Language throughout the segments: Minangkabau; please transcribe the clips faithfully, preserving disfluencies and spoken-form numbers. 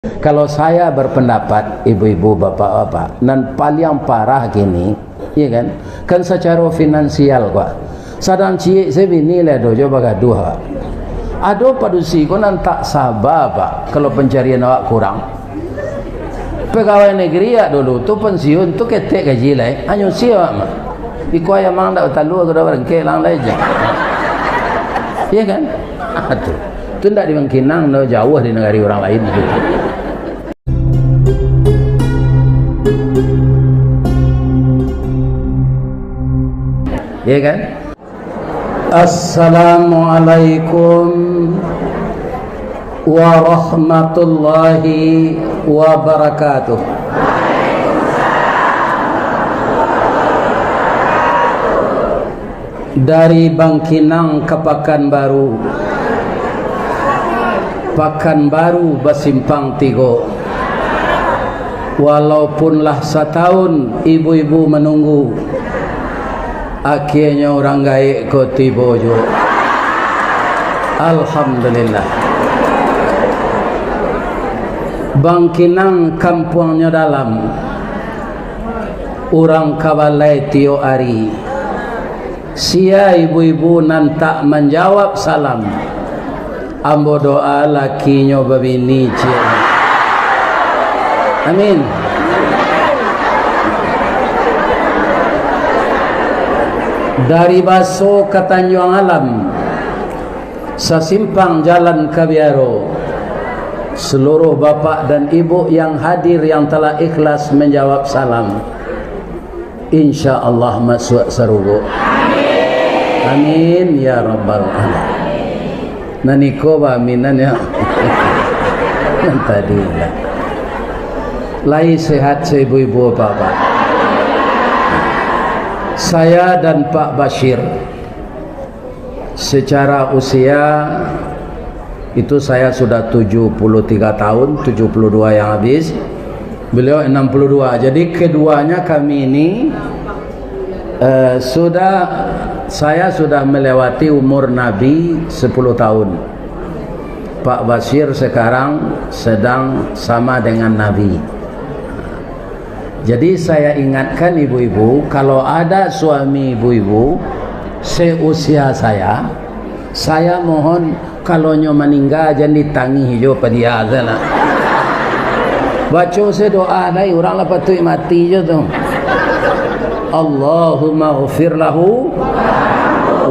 Kalau saya berpendapat, ibu-ibu, bapak-bapak, nan paliang parah kini, iya kan, kan sacaro finansial, Pak. Sadang ciek se bini lah ado jo bagaduah, Pak. Ado padusi ko nan tak saba, Pak, kalau pancarian awak kurang. Pegawai negeri awak dulu tu, pensiun tu ketek gaji lai, hanyo si awak mah. Iko ayam ang dak batalua, kuda barangkek lang lai je. Iya kan? Ah, tu. Tu ndak di Bangkinang, dah jauah di nagari urang lain tu. Iya kan? Assalamualaikum warahmatullahi wabarakatuh. Dari Bangkinang ka Pakanbaru, Pakanbaru basimpang tigo. Walaupun lah satahun ibu-ibu manunggu, akhienyo urang gaek ko tibo juo. Alhamdulillah. Bangkinang kampuangnyo dalam, urang ka balai tiok ari. Sia ibu-ibu nan tak manjawab salam, ambo doa lakinyo babini, ciek. Amin. Dari Baso ka Tanjuang Alam, sasimpang jalan ka Biaro, seluruh bapak dan ibu yang hadir yang telah ikhlas menjawab salam, insya Allah masuak sarugo. Amin ya rabbal alamin. Nan iko ba aminan ya. Nan tadi lah. Lai sehat se ibu-ibu, bapak-bapak? Saya dan Pak Bashir, secara usia itu saya sudah tujuh puluh tiga tahun, tujuh puluh dua yang habis. Beliau enam puluh dua. Jadi keduanya kami ini, eh, sudah, saya sudah melewati umur Nabi sepuluh tahun. Pak Bashir sekarang sedang sama dengan Nabi. Jadi saya ingatkan ibu-ibu, kalau ada suami ibu-ibu seusia saya, saya mohon, kalau nyo maningga, jan ditangih jo padia se lah. Baco se doa lai, urang lah patuik mati jo tu. Allahumma ghfir lahu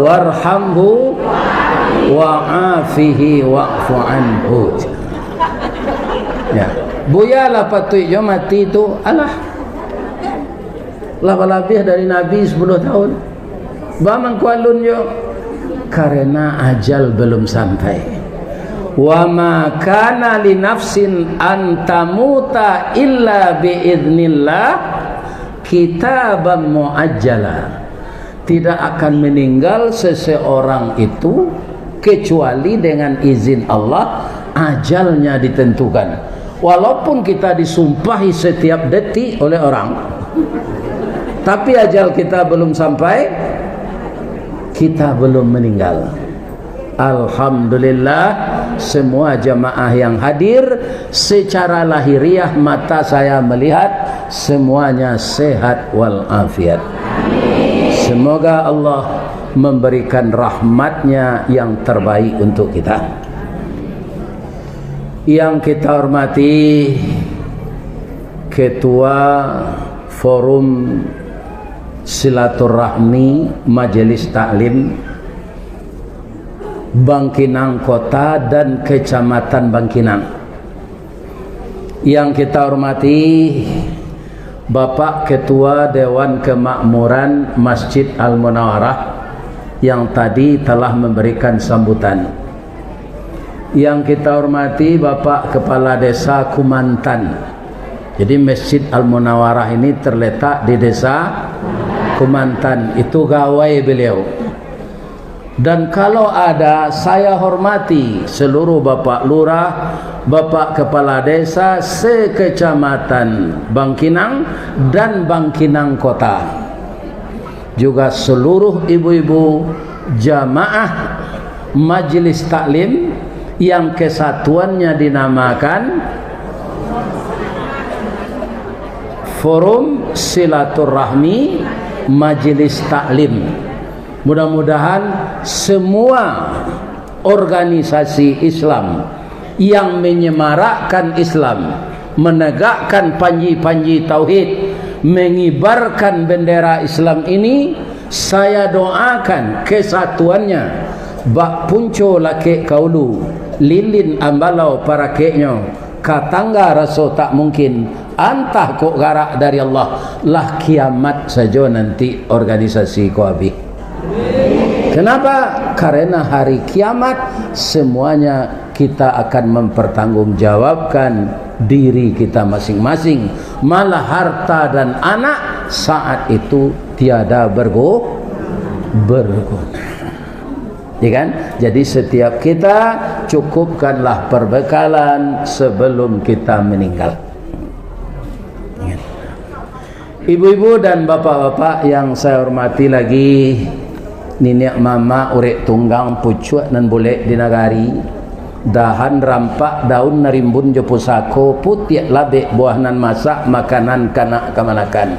warhamhu wa'afihi wa'fu anhu. Ya. Buya lah patuik jo mati tu, alah. Lah balabiah dari Nabi sepuluh tahun. Ba mangko alun jo? Karena ajal belum sampai. Wa ma kana li nafsin an tamuta illa bi idznillah kitaban muajjala. Tidak akan meninggal seseorang itu kecuali dengan izin Allah, ajalnya ditentukan. Walaupun kita disumpahi setiap detik oleh orang, tapi ajal kita belum sampai, kita belum meninggal. Alhamdulillah, semua jamaah yang hadir, secara lahiriah mata saya melihat, semuanya sehat walafiat. Semoga Allah memberikan rahmatnya yang terbaik untuk kita. Yang kita hormati Ketua Forum Silaturahmi Majelis Taklim Bangkinang Kota dan Kecamatan Bangkinang. Yang kita hormati Bapak Ketua Dewan Kemakmuran Masjid Al-Munawarah yang tadi telah memberikan sambutan. Yang kita hormati Bapak Kepala Desa Kumantan. Jadi Masjid Al-Munawarah ini terletak di Desa Kumantan. Itu gawai beliau. Dan kalau ada, saya hormati seluruh Bapak Lurah, Bapak Kepala Desa se-Kecamatan Bangkinang dan Bangkinang Kota. Juga seluruh ibu-ibu jamaah Majelis Taklim yang kesatuannya dinamakan Forum Silaturahmi Majelis Taklim. Mudah-mudahan semua organisasi Islam yang menyemarakkan Islam, menegakkan panji-panji tauhid, mengibarkan bendera Islam ini, saya doakan kesatuannya, bak punco lakek ka ulu, lilin ambalau parakeknyo, ka tangga raso tak mungkin, antah kok garak dari Allah, lah kiamat sajo nanti organisasi ko abih. Kenapa? Karena hari kiamat semuanya kita akan mempertanggungjawabkan diri kita masing-masing. Malah harta dan anak saat itu tiada bergu-, berguna. Ya kan? Jadi setiap kita cukupkanlah perbekalan sebelum kita meninggal. Ibu-ibu dan bapak-bapak yang saya hormati lagi, niniak mamak urek tunggang pucuak nan bulek di nagari, dahan rampak daun nan rimbun jo pusako, putiak labek buah nan masak, makanan kanak kamanakan.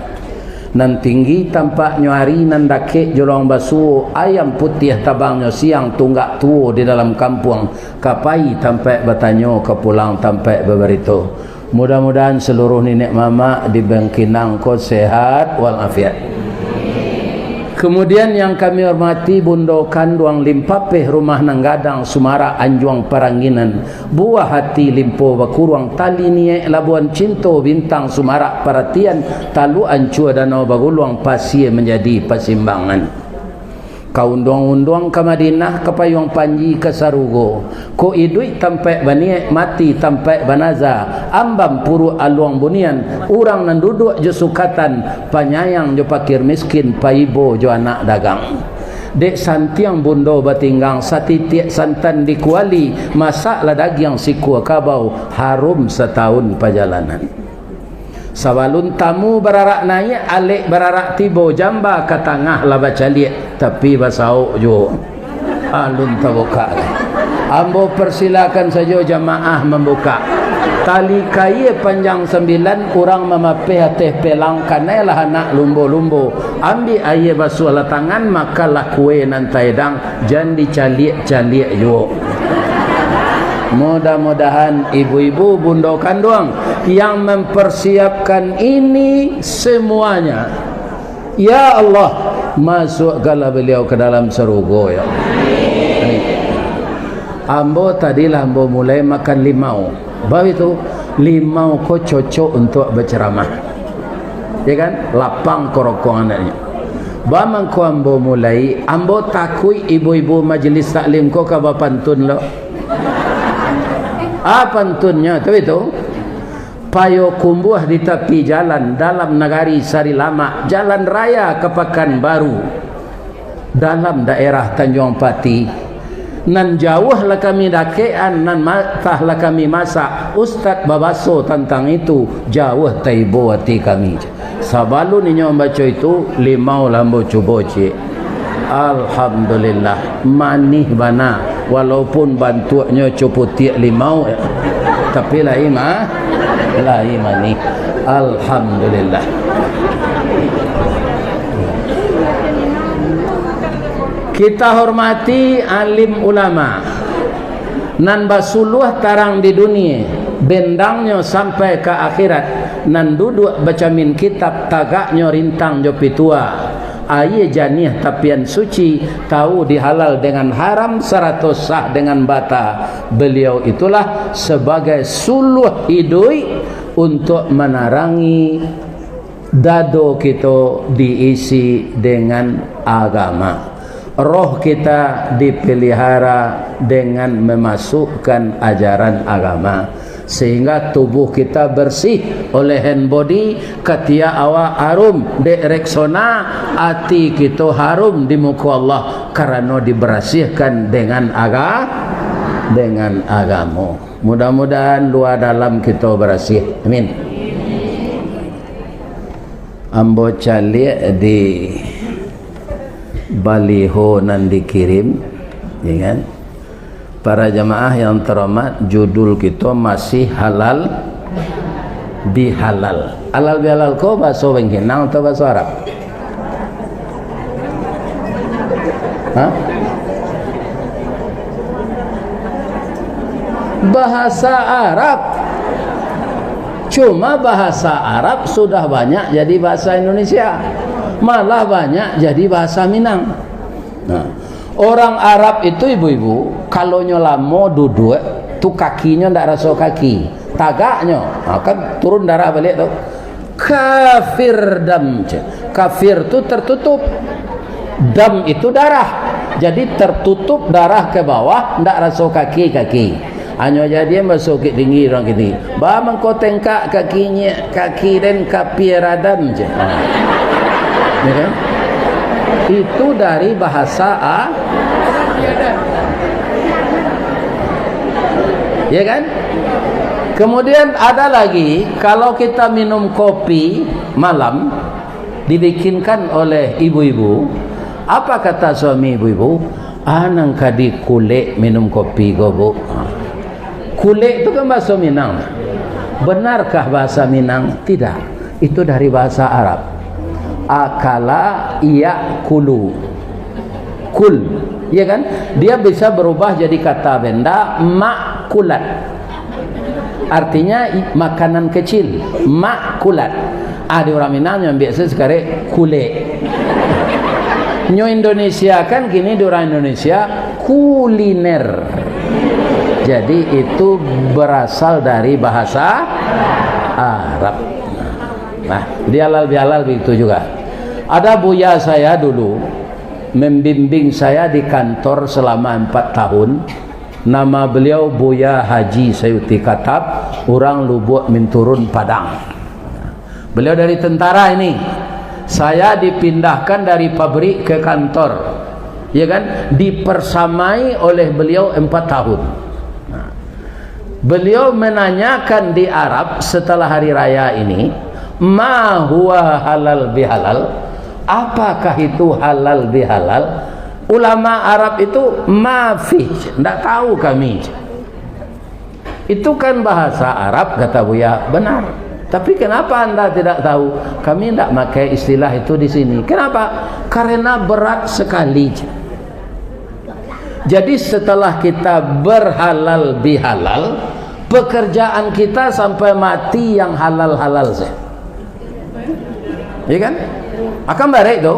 Nan tinggi tampaknyo ari, nan dakek jolong basuo, ayam putiah tabangnyo siang, tunggak tuo di dalam kampuang, ka pai tampaik batanyo, ka pulang tampaik babarito. Mudah-mudahan seluruh niniak mamak di Bangkinang ko sehat walafiat. Kemudian yang kami hormati Bundo Kanduang Limpapeh, rumah nan gadang, Sumarak Anjuang Paranginan, buah hati Limpo Bakuruang, tali niaik Labuan Cinto, bintang Sumarak Paratian, Taluk Ancua Danau Baguluang, pasie manjadi pasimbangan. Ka unduang-unduang ka Madinah, ka payuang panji ka sarugo. Kok iduik tampaik baniaik, mati tampaik banaza, ambam puruak aluang bunian, urang nan duduak jo sukatan, panyayang jo pakir miskin, paibo jo anak dagang. Dek santiang bundo batinggang, satitiak santan di kuali, masaklah dagiang sikua kabau, harum satahun pajalanan. Sabalun tamu bararak naiak, alek bararak tibo, jamba ka tangah lah bacaliak, tapi basauk juo. Alun tabukak lai. Ambo persilakan sajo jamaah mambukak. Tali kaia panjang sambilan, urang mamapeh ateh pelang, kanailah anak lumbo-lumbo. Ambiak aia basuahlah tangan, makanlah kue nan taedang, jan dicaliak-caliak juo. Mudah-mudahan ibu-ibu, bundo kanduang yang mempersiapkan ini semuanya, ya Allah, masukkanlah beliau ke dalam sarugo, ya Allah. Ambo tadi lah ambo mulai makan limau. Baitu, limau ko cocok untuak baceramah. Ya kan? Lapang korokong anaknyo. Bamangko ambo mulai, ambo takuik ibu-ibu majelis taklim ko ka bapantun lo. Ah, pantunnyo tu itu. Payokumbuah di tapi jalan, dalam nagari Sarilamak, jalan raya ka Pakanbaru, dalam daerah Tanjuang Pati. Nan jauah lah kami dakekan, nan matah lah kami masak. Ustad babaso tantang itu, jauah taibo ati kami. Sabalun inyo mambaco itu, limau lah ambo cubo ciek. Alhamdulillah, manih bana. Walaupun bantuaknyo coputiak limau, tapi lai ma-, lai manih. Alhamdulillah. Kita hormati alim ulama nan basuluah tarang di dunia, bendangnyo sampai ka akhirat, nan duduak bacamin kitab, tagaknyo rintang jo pitua, aia janiah tapian suci, tahu di halal dengan haram, sarato sah dengan bata. Beliau itulah sebagai suluah iduik untuk manarangi dado kito diisi dengan agama. Roh kita dipelihara dengan memasukkan ajaran agama, sehingga tubuh kita bersih oleh hand body, katiak awak harum dek Rexona, ati kito harum di muko Allah karano diberasihkan dengan aga-, dengan agamo. Mudah-mudahan lua dalam kito barasiah. Amin. Ambo caliak di baliho nan dikirim, ya kan? Para jamaah yang terhormat, judul kito masih halal Bihalal. Halal bihalal ko bahaso Bangkinang atau bahaso Arab? Hah? Bahasa Arab. Cuma bahasa Arab sudah banyak jadi bahasa Indonesia. Malah banyak jadi bahasa Minang. Nah, orang Arab itu, ibu-ibu, kalau nyo lamo duduak, tu kakinyo ndak raso kaki. Tagaknyo, ha, kan turun darah baliak tu. Kafir dam, cek. Kafir tu tertutup. Dam itu darah. Jadi tertutup darah ke bawah, ndak raso kaki-kaki. Hanyo jadi baso Bukittinggi, urang kini. Ba mangko tengkak kaki nyiak, kaki den kapia radam je. Ha. Ya kan? Itu dari bahasa A-, ya kan? Kemudian ada lagi, kalau kita minum kopi malam, dibikinkan oleh ibu-ibu, apa kata suami ibu-ibu? "Ah, nan ka dikulek minum kopi ko, Bu." Kulek tu kan bahasa Minang. Benarkah bahasa Minang? Tidak. Itu dari bahasa Arab. Akala, yakulu. Kul. Ya kan? Dia bisa berubah jadi kata benda, makulat. Artinya, i-, makanan kecil. Makulat. Ah, di urang Minang nyo ambiak se-, sikarek kulek. Nyo Indonesia kan kini di urang Indonesia kuliner. Jadi itu berasal dari bahasa Arab. Nah, di halal bihalal begitu juga. Ada buya saya dulu membimbing saya di kantor selama empat tahun. Nama beliau Buya Haji Sayuti Katab, urang Lubuak Minturun, Padang. Beliau dari tentara ini. Saya dipindahkan dari pabrik ke kantor. Ya kan? Dipersamai oleh beliau empat tahun. Nah, beliau menanyakan di Arab setelah hari raya ini, "Ma huwa halal bihalal?" Apakah itu halal bihalal? Ulama Arab itu, "Ma fi," ndak tahu kami. "Itu kan bahasa Arab," kata Buya. "Benar. Tapi kenapa anda tidak tahu?" "Kami tidak pakai istilah itu di sini." "Kenapa?" "Karena berat sekali." Jadi, setelah kita berhalal bihalal, pekerjaan kita sampai mati yang halal-halal saja. Ya kan? Akan barek tu.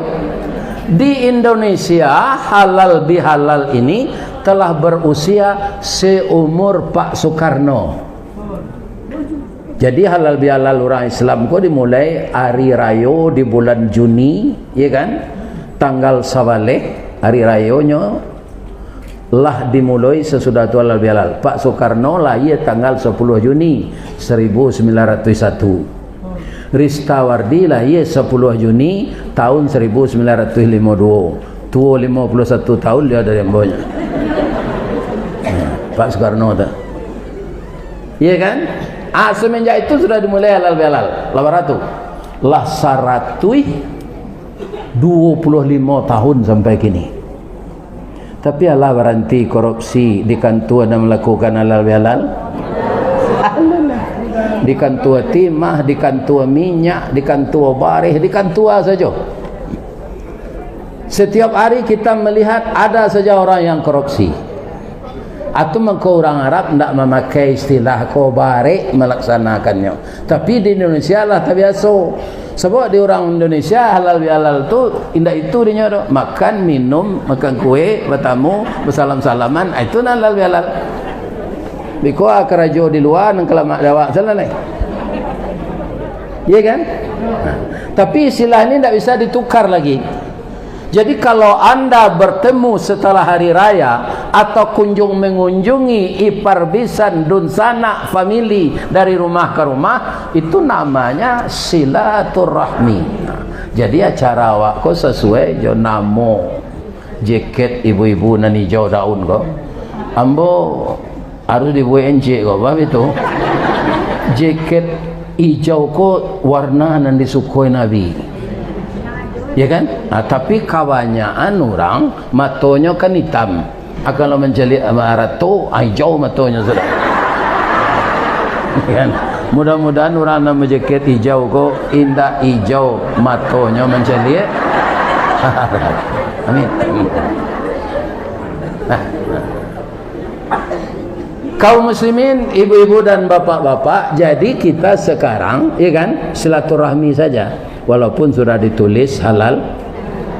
Di Indonesia, halal bihalal ini telah berusia seumur Pak Soekarno. Jadi, halal bihalal urang Islam ko dimulai hari rayo di bulan Juni, ya kan? Tanggal sabaleh hari rayonyo lah dimuloi sasudah tu halal bihalal. Pak Soekarno lahia tanggal sapuluah Juni saribu sambilan ratuih satu. Ristawardi lahia sapuluah Juni tahun saribu sambilan ratuih limo duo. Tuo limo puluah satu tahun dia dari ambo nyo. Nah, Pak Soekarno tu. Iya kan? Ah, semenjak itu sudah dimulai halal bihalal. Lah bara tu? Lah saratuih duo puluah limo tahun sampai kini. Tapi alah baranti korupsi di kantua nan malakukan halal bihalal? Alah. Di kantua timah, di kantua minyak, di kantua bareh, di kantua sajo. Setiap hari kita melihat ada saja orang yang korupsi. Atau mangko urang Arab ndak mamakai istilah ko, barek malaksanakannyo. Tapi di Indonesia lah tabiaso. Sabab di urang Indonesia halal bihalal tu indak itu dinyo doh. Makan, minum, makan kue, batamu, basalam-salaman, ah, itu nan halal bihalal. Biko ah karajo di lua nan kalamak di awak, salah lai. Iya kan? Nah, tapi istilah ini ndak bisa ditukar lagi. Jadi, kalau anda bertemu setelah hari raya atau kunjung mengunjungi ipar bisan, dunsanak, famili dari rumah ke rumah, itu namanya silaturahmi. Jadi, acara awak ko sasuai jo namo jaket ibu-ibu nan ijau daun ko. Ambo Harus dibuek encik ko, paham itu? Jaket ijau ko warna nan disukoi Nabi. Ya kan? Nah, tapi kabanyakan urang matonyo kan itam. Akan lo mancaliak harato, ah, ijau matonyo sudah. Kan? Mudah-mudahan urang nan bajakek ijau ko indak ijau matonyo mancaliak. Amin. Nah. Kaum muslimin, ibu-ibu dan bapak-bapak, jadi kita sekarang, ya kan, silaturahmi saja. Walaupun sudah ditulis halal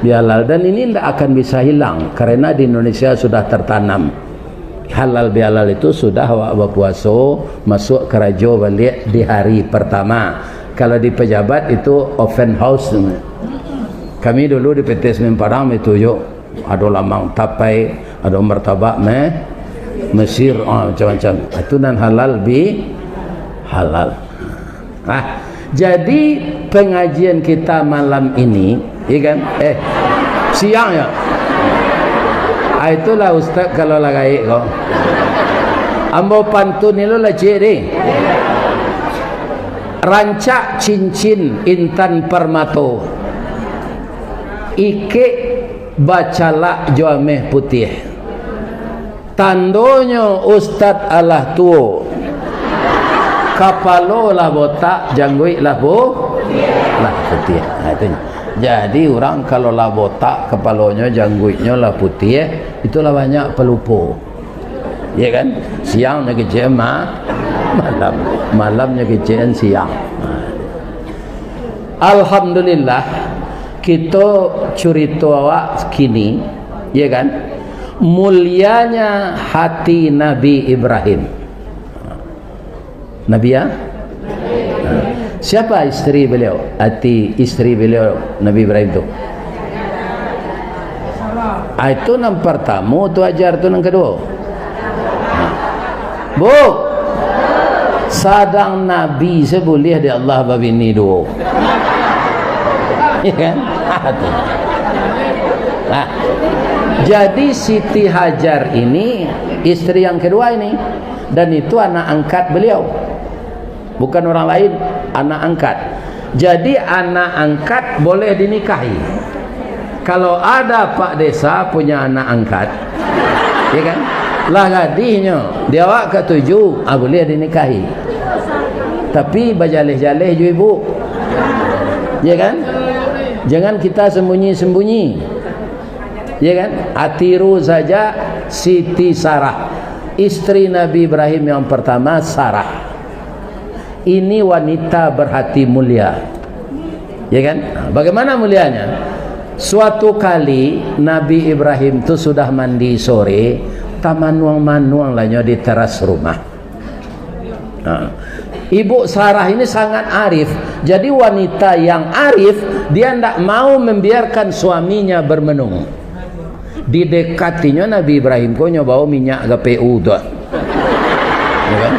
bihalal, dan ini ndak akan bisa hilang karena di Indonesia sudah tertanam. Halal bihalal itu sudah awak bapuaso, masuk karajo baliak di hari pertama. Kalau di pejabat itu open house. Kami dulu di P T Semen Padang itu yo, ado lamang tapai, ado martabak meh, Mesir, ah, macam-macam. Itu nan halal bihalal. Ah, jadi pengajian kita malam ini, ya kan? Eh, siang ya? Ah, itulah ustaz kalau lah gaek ko. Ambo pantun ni lo lah ciek deh. Rancak cincin intan permato, ikek bacalak jo ameh putiah. Tandonyo ustad alah tuo, kapalo lah botak, jangguik lah pu-, lah putiah. Ha, itu. Jadi, urang kalau lah botak kapalonyo, jangguiknyo lah putiah, itulah banyak palupo. Ya kan? Siang nyo kecek ma-, malam, malam nyo kecek siang. Ha. Alhamdulillah, kito curito awak kini, ya kan? Mulianya hati Nabi Ibrahim. Nabi ya? Siapa isteri beliau? Hati isteri beliau Nabi Ibrahim tu. Ah, itu nan pertama tu Hajar tu, nan kedua. Bu, sadang Nabi sabuliah di Allah babini duo. Ya kan? Ah, tu. Nah, jadi Siti Hajar ini istri yang kedua ini, dan itu anak angkat beliau. Bukan orang lain, anak angkat. Jadi, anak angkat boleh dinikahi. Kalau ada pak desa punya anak angkat, ya kan? Lah gadihnyo, di awak katuju, ah, boleh dinikahi. Tapi bajaleh-jaleh jo ibu. Ya kan? Jangan kita sembunyi-sembunyi. Ya kan? Ah, tiru saja Siti Sarah, istri Nabi Ibrahim yang pertama, Sarah. Ini wanita berhati mulia. Ya kan? Nah, bagaimana mulianya? Suatu kali, Nabi Ibrahim tu sudah mandi sore, tamanuang-manuang lah nyo di teras rumah. Nah, Ibu Sarah ini sangat arif. Jadi, wanita yang arif, dia ndak mau membiarkan suaminya bermenung. Didekatinyo Nabi Ibrahim ko, nyo bao minyak G P U tu. Ya kan?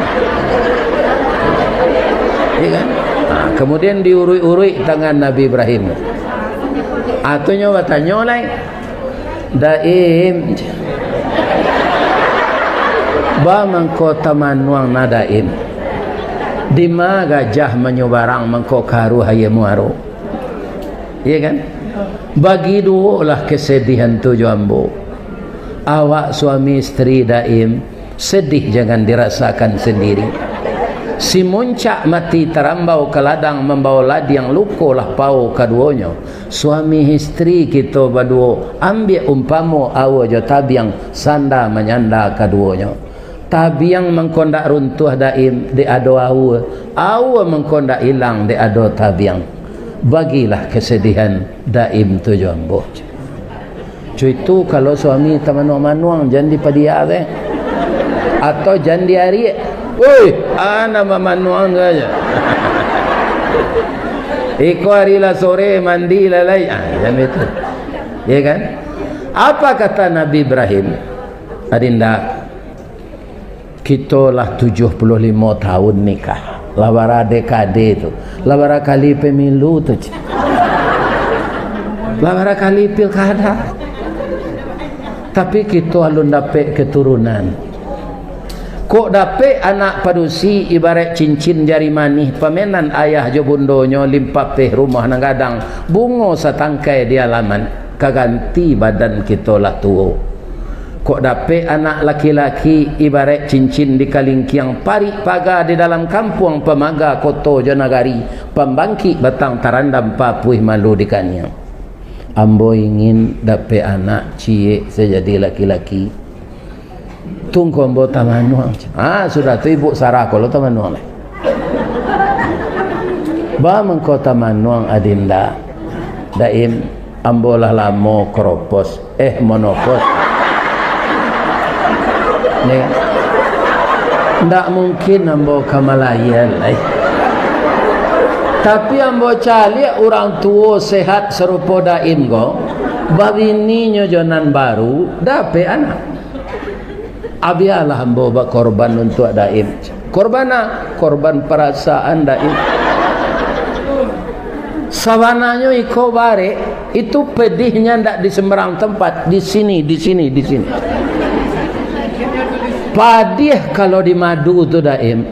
Ya kan? Ha, kemudian diuruik-uruik tangan Nabi Ibrahim. Ha, tu nyo batanyo lai, "Daim, ba mangko tamanuang na Daim? Dima gajah manyubarang mangko karuah aia muaro?" Iya kan? Bagi duolah kesedihan tu jo ambo. Awak suami isteri Daim, sedih jangan dirasakan sendiri. Si muncak mati tarambau ka ladang, mambao ladiang luko lah pao kaduonyo. Suami isteri kito baduo, ambiak umpamo aua jo tabiang, sanda manyanda kaduonyo. Tabiang mangko ndak runtuah Daim, dek ado aua. Aua mangko ndak ilang, dek ado tabiang. Bagilah kesedihan Daim tu jo ambo. Cuitu kalau suami tamanuang-manuang, jan dipadia teh. Atau jan diariak. Woi, ana mamanuang tu aja. Iko ari lah sore, mandi lah lai. Ah, jan itu. Ya kan? Apa kata Nabi Ibrahim? Adinda, kito lah tujuh puluh limo tahun nikah. Lah bara dekade tu. Lah bara kali pemilu tu, cik. Lah bara kali pilkada. Tapi kito alun dapek keturunan. Kok dapek anak padusi ibarat cincin jari manih, pamenan ayah jo bundonyo, limpapeh rumah nan gadang, bungo satangkai di alaman, ka ganti badan kito lah tuo. Kok dapek anak laki-laki, ibaraik cincin di kalingkiang, parik paga di dalam kampuang, pamaga koto jo nagari, pambangkik batang tarandam, papuih malu di kaniang. Ambo ingin dapek anak ciek sajadi laki-laki. Tungko ambo tamanuang. Ah, sudah tu Ibu Sarah ko lo tamanuang lai. Ba mangko tamanuang, Adinda. Daim, ambo lah lamo koropos, eh, monopos. Ni kan? Ndak mungkin ambo ka malaia lai. Tapi ambo caliak urang tuo sehat sarupo Daim ko, babininyo jo nan baru, dapek anak. Abialah ambo bakorban untuak Daim. Korban a? Korban parasaan Daim. Sabananyo iko barek, itu padihnyo ndak di sembarang tempat, di sini, di sini, di sini. Padih kalau di madu tu, Daim.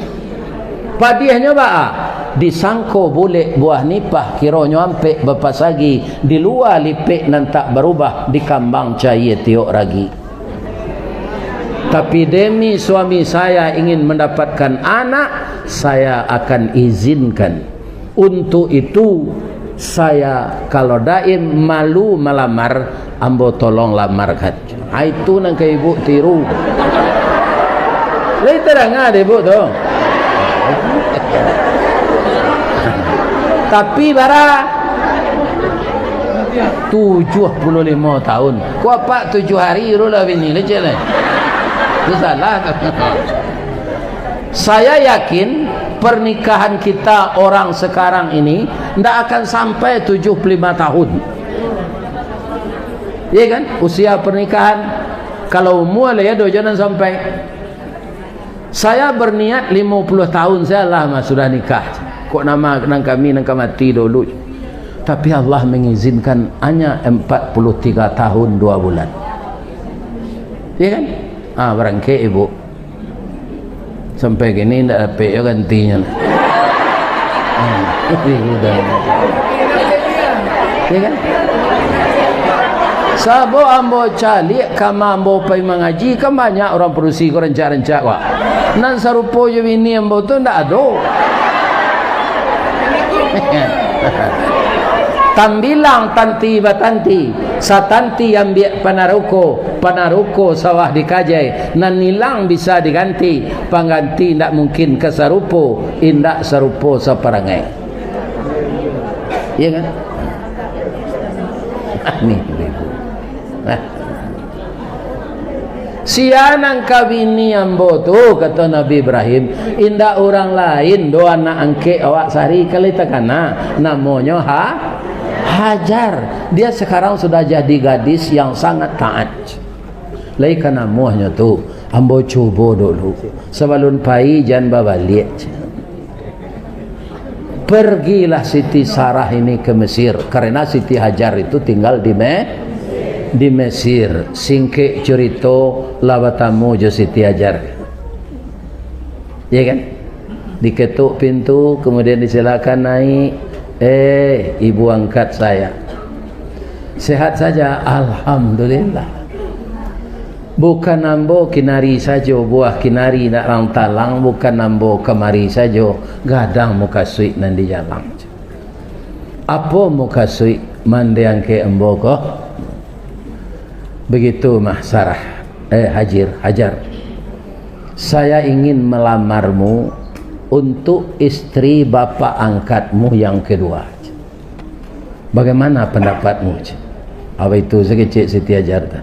Padihnyo baa? Disangko bulek buah nipah, kironyo ampek bapasagi, di lua lipek nan tak barubah, di kambang caia tiok ragi. Tapi demi suami saya ingin mendapatkan anak, saya akan izinkan. Untuk itu, saya, kalau Daim malu malamar, ambo tolong lamarkan. Ha, itu nan ka Ibu tiru. Lai tadanga dek Ibu tu. Tapi bara? Tujuah puluah limo tahun. Kok apak tujuah hari tu lah bini lecek lai? Tu salah tu. Saya yakin pernikahan kita orang sekarang ini ndak akan sampai tujuh puluh lima tahun. Iya kan? Usia pernikahan, kalau umua lah ya, dojo nan sampai. Saya berniat limo puluah tahun, saya lah mah sudah nikah. Kok nama nan kami nan ka mati dulu. Tapi Allah mengizinkan hanya empat puluh tiga tahun dua bulan. Iya kan? Ah, barangkek Ibu. Sampai kini ndak dapek yo gantinyo. Hmm, udah. Ya kan? Sabo ambo caliak kama ambo pai mangaji, kan banyak urang padusi ko rancak-rancak, wak. Nan sarupo jo bini ambo tu ndak ado. Tambilang tanti batanti, satanti ambiak panaruko, panaruko sawah dikajai, nan ilang bisa diganti, pangganti ndak mungkin ka sarupo, indak sarupo saparangai. Iya kan? Ni, ni. Nah. Sia nan ka bini ambo tu, kato Nabi Ibrahim, indak urang lain doh, anak angkek awak sahari ka lai takana, namonyo Ha-, Hajar. Dia sekarang sudah jadi gadis yang sangat taat. Lai ka namuahnyo tu, ambo cubo dulu. Sabalun pai, jan babaliak. Pergilah Siti Sarah ini ke Mesir, karena Siti Hajar itu tinggal di Me-, di Mesir. Singkek curito, lah batamu jo Siti Hajar. Ya kan? Diketuk pintu, kemudian disilakan naik. "Eh, ibu angkat saya. Sehat saja?" "Alhamdulillah." Bukan ambo kinari sajo, buah kinari nak rang talang, bukan ambo kamari sajo, gadang mukasuik nan di jalang. Apo mukasuik mande angkek ambo ko? Begitu mah Sarah, eh, Hajir, Hajar. Saya ingin melamarmu untuk istri bapak angkatmu yang kedua. Bagaimana pendapatmu, cik? Apa itu sakecek Siti Hajar tu?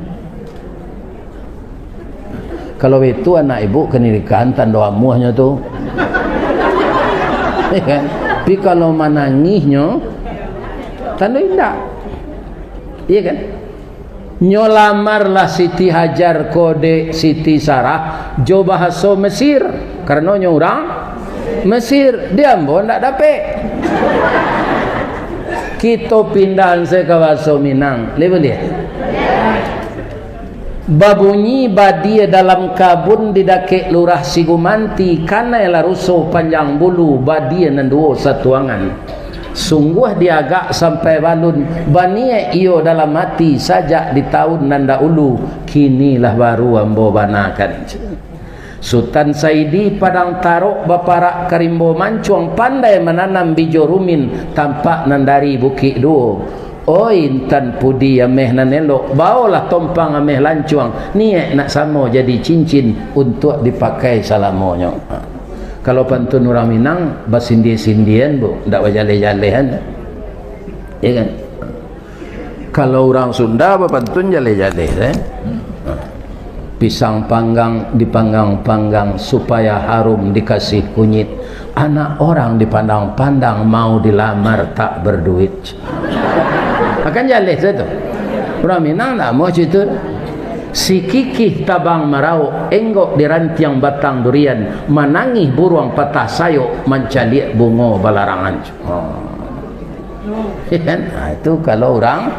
Kalau itu anak ibu ka nikahan tando amuahnyo tu. Ya kan? Tapi kalau manangihnyo, tando indak. Iya kan? Nyo lamarlah Siti Hajar ko dek Siti Sarah jo bahaso Mesir, karano nyo urang Mesir, di ambo ndak dapek. Kito pindahan se ka bahaso Minang, lai buliah? Babunyi badia dalam kabun di dakek Lurah Sigumanti, kanai Laruso Panjang Bulu, badia nan duo satuangan. Sungguah diagak sampai balun, baniaik iyo dalam ati sajak di taun nan daulu, kini lah baru ambo banakan. Sutan Saidi Padang Tarok baparak ka rimbo mancuang, pandai mananam bijo rumin, tampak nan dari Bukik Duo. Oi, intan pudi ameh nan elok, baolah tompang ameh lancuang, niaik nak samo jadi cincin untuak dipakai salamonyo. Ha. Kalau pantun urang Minang, basindia-sindian, Bu, ndak bajaleh-jalehan. Ya kan? Kalau urang Sunda bapantun jaleh-jaleh, eh? Pisang panggang dipanggang-panggang supaya harum dikasih kunyit. Anak orang dipandang-pandang mau dilamar tak berduit. Akan jaleh sajo tu. Urang Minang ndak mau cito. Si kikih tabang marauk, enggok di rantiang batang durian, manangih buruang patah sayok, mancaliak bungo balarangan. Ha. Ya kan? Ha, itu kalau urang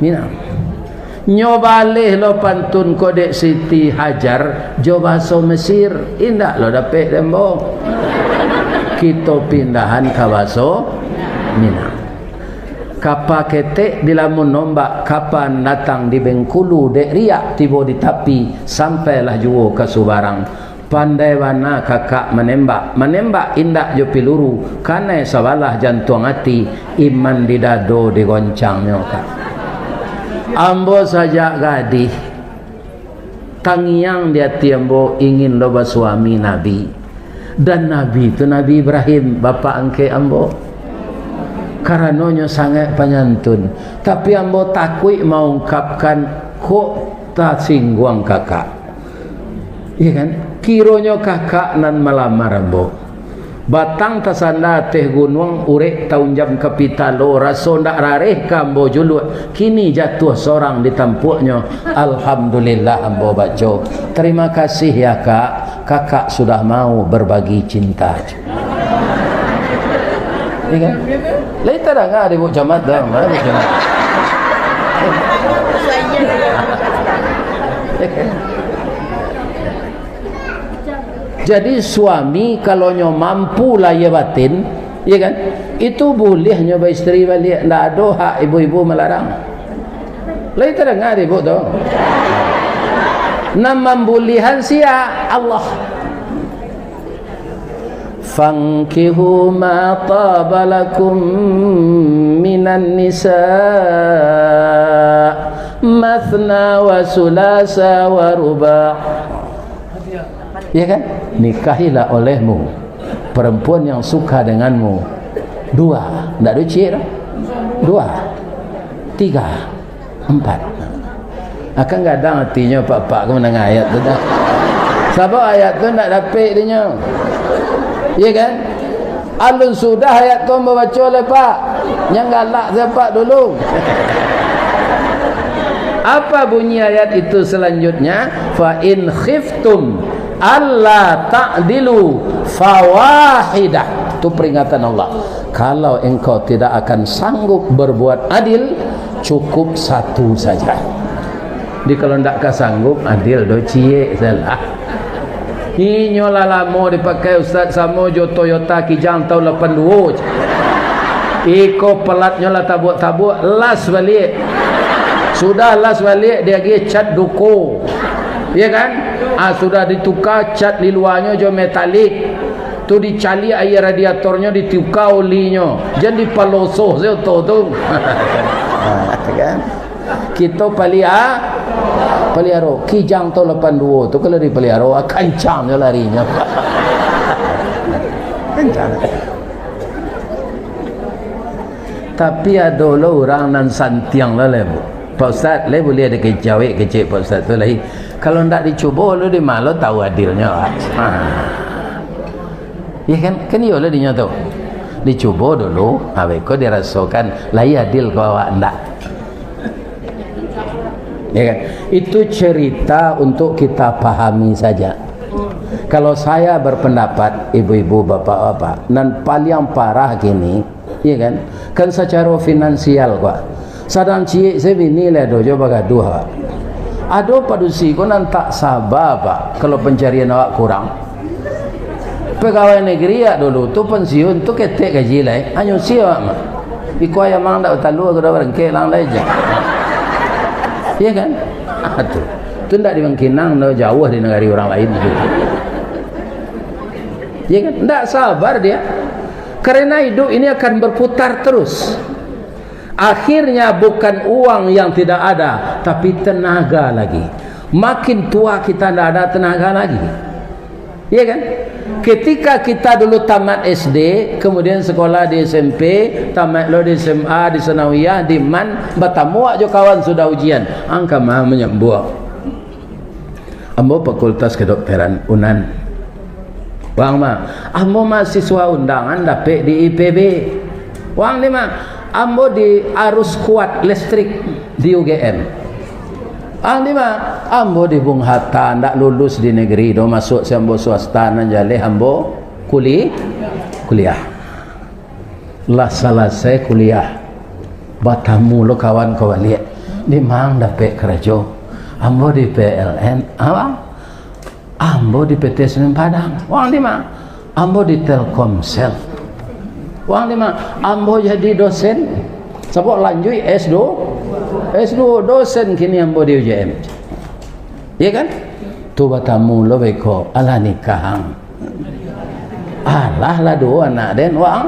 Minang. Nyo baleh lo pantun ko dek Siti Hajar jo bahaso Mesir, indak lo dapek dembo. Kito pindahan ka bahaso Minang. Kapa ketek dilamun ombak, kapa datang di Bengkulu, dek riak tibo di tapi, sampailah juo ka subarang. Pandai bana kakak manembak, manembak indak jo piluru, kanai sabalah jantuang ati, iman di dado digoncangnyo, Kak. Ambo sajak gadih, tangiang di ati ambo ingin lo basuami Nabi. Dan Nabi tu Nabi Ibrahim, bapak angkek ambo. Karanonyo sangaik panyantun, tapi ambo takuik maungkapkan, kok tasingguang kakak. Iya kan? Kironyo kakak nan malamar ambo. Batang tasanda ateh gunuang, urek taunjam ka pitalo, raso ndak rareh ka ambo juluak, kini jatuah sorang di tampuaknyo. Alhamdulillah ambo baco. Terima kasih ya, Kak. Kakak sudah mau berbagi cinta. Iya kan? Lai tadanga di Bu Camat dah, mana Bu Camat? Jadi suami kalau nyo mampu lahia batin, iya kan? Itu buliah nyo baisteri baliak, ndak ado hak ibu-ibu malarang. Lai tadanga di Bu tu? Nan mambulihan sia? Allah. Fankihu ma taba lakum minan nisa mathna wa sulasa wa ruba'. Ya kan? Nikahilah olehmu perempuan yang suka denganmu. Dua, ndak ado ciek doh. Dua, tiga, ampat. Akan gadang atinyo apak-apak ko mandanga ayat tu dah. Sabab ayat tu ndak dapek dinyo. Iya kan? Alun sudah ayat tu ambo baco lai, Pak. Nyang galak sia, Pak, dulu. Apa bunyi ayat itu selanjutnya? Fa in khiftum alla ta'dilu fawahidah. Tu peringatan Allah. Kalau engkau tidak akan sanggup berbuat adil, cukup satu saja. Jadi kalau ndak ka sanggup, adil do ciek salah. Inyo lah lamo dipakai ustaz, samo jo Toyota Kijang tahun lapan duo. Iko pelatnyo lah tabuak-tabuak, las baliak. Sudah las baliak, diagiah cat duko. Iya kan? Ah, sudah dituka cat di luarnyo jo metalik. Tu dicaliak aia radiatornyo, dituka olinyo. Jan dipalosoh se oto tu. Ha, kan? Kito palia-, paliaro. Kijang tahun lapan duo tu kalau dipaliaro, kancang jo larinyo. Kancang. Tapi ado lo urang nan santiang lo lai, Bu. Pak Ustaz, lai buliah dikecawek kecek Pak Ustaz tu lai. Kalau ndak dicubo lo, di ma lo tahu adilnyo, Pak? Ha. Ya kan? Kan iyo lah dinyo tu. Dicubo dulu, ha, beko dirasokan, lai adil ko awak ndak. Ya kan? Itu cerita untuk kita pahami saja. Kalau saya berpendapat, ibu-ibu, bapak-bapak, nan paliang parah kini, iya kan? Kan sacaro finansial, Pak. Sadang ciek se bini lai ado jo bagaduah, Pak. Ado padusi ko nan tak saba, Pak, kalau pancarian awak kurang. Pegawai negeri awak dulu tu pensiun tu ketek gaji lai. Hanyo si awak mah. Iko ayam ang dak batalua, kuda barangkek lang lai je. Iya kan? Ah, tu. Tu ndak di Bangkinang, no, jauh di negeri orang lain tu. Iya kan? Ndak sabar dia. Karena hidup ini akan berputar terus. Akhirnya bukan uang yang tidak ada, tapi tenaga lagi. Makin tua kita ndak ada tenaga lagi. Iya kan? Ketika kita dulu tamat S D, kemudian sekolah di S M P, tamat lo di S M A, di Sanawiyah, di MAN, batamu awak jo kawan sudah ujian. Ang ka ma manyambuang? Ambo Fakultas Kedokteran, Unan. Wang ma, ambo mahasiswa undangan dapek di I P B. Wang di ma, ambo di arus kuat listrik di U G M. Ang di ma, ambo di Bung Hatta, ndak lulus di negeri doh, masuak si ambo swasta, nan jaleh ambo kuli-, kuliah. Lah salasai kuliah, batamu lo kawan ko baliak. Di ma ang dapek karajo? Ambo di P L N. Abang? Ambo di P T Semen Padang. Wang di ma? Ambo di Telkomsel. Wang di ma? Ambo jadi dosen. Sabab lanjuik S dua, S dua dosen kini ambo di U J M. Iya kan? Tu batamu lo beko, alah nikah ang. Alah lah duo anak den, wang.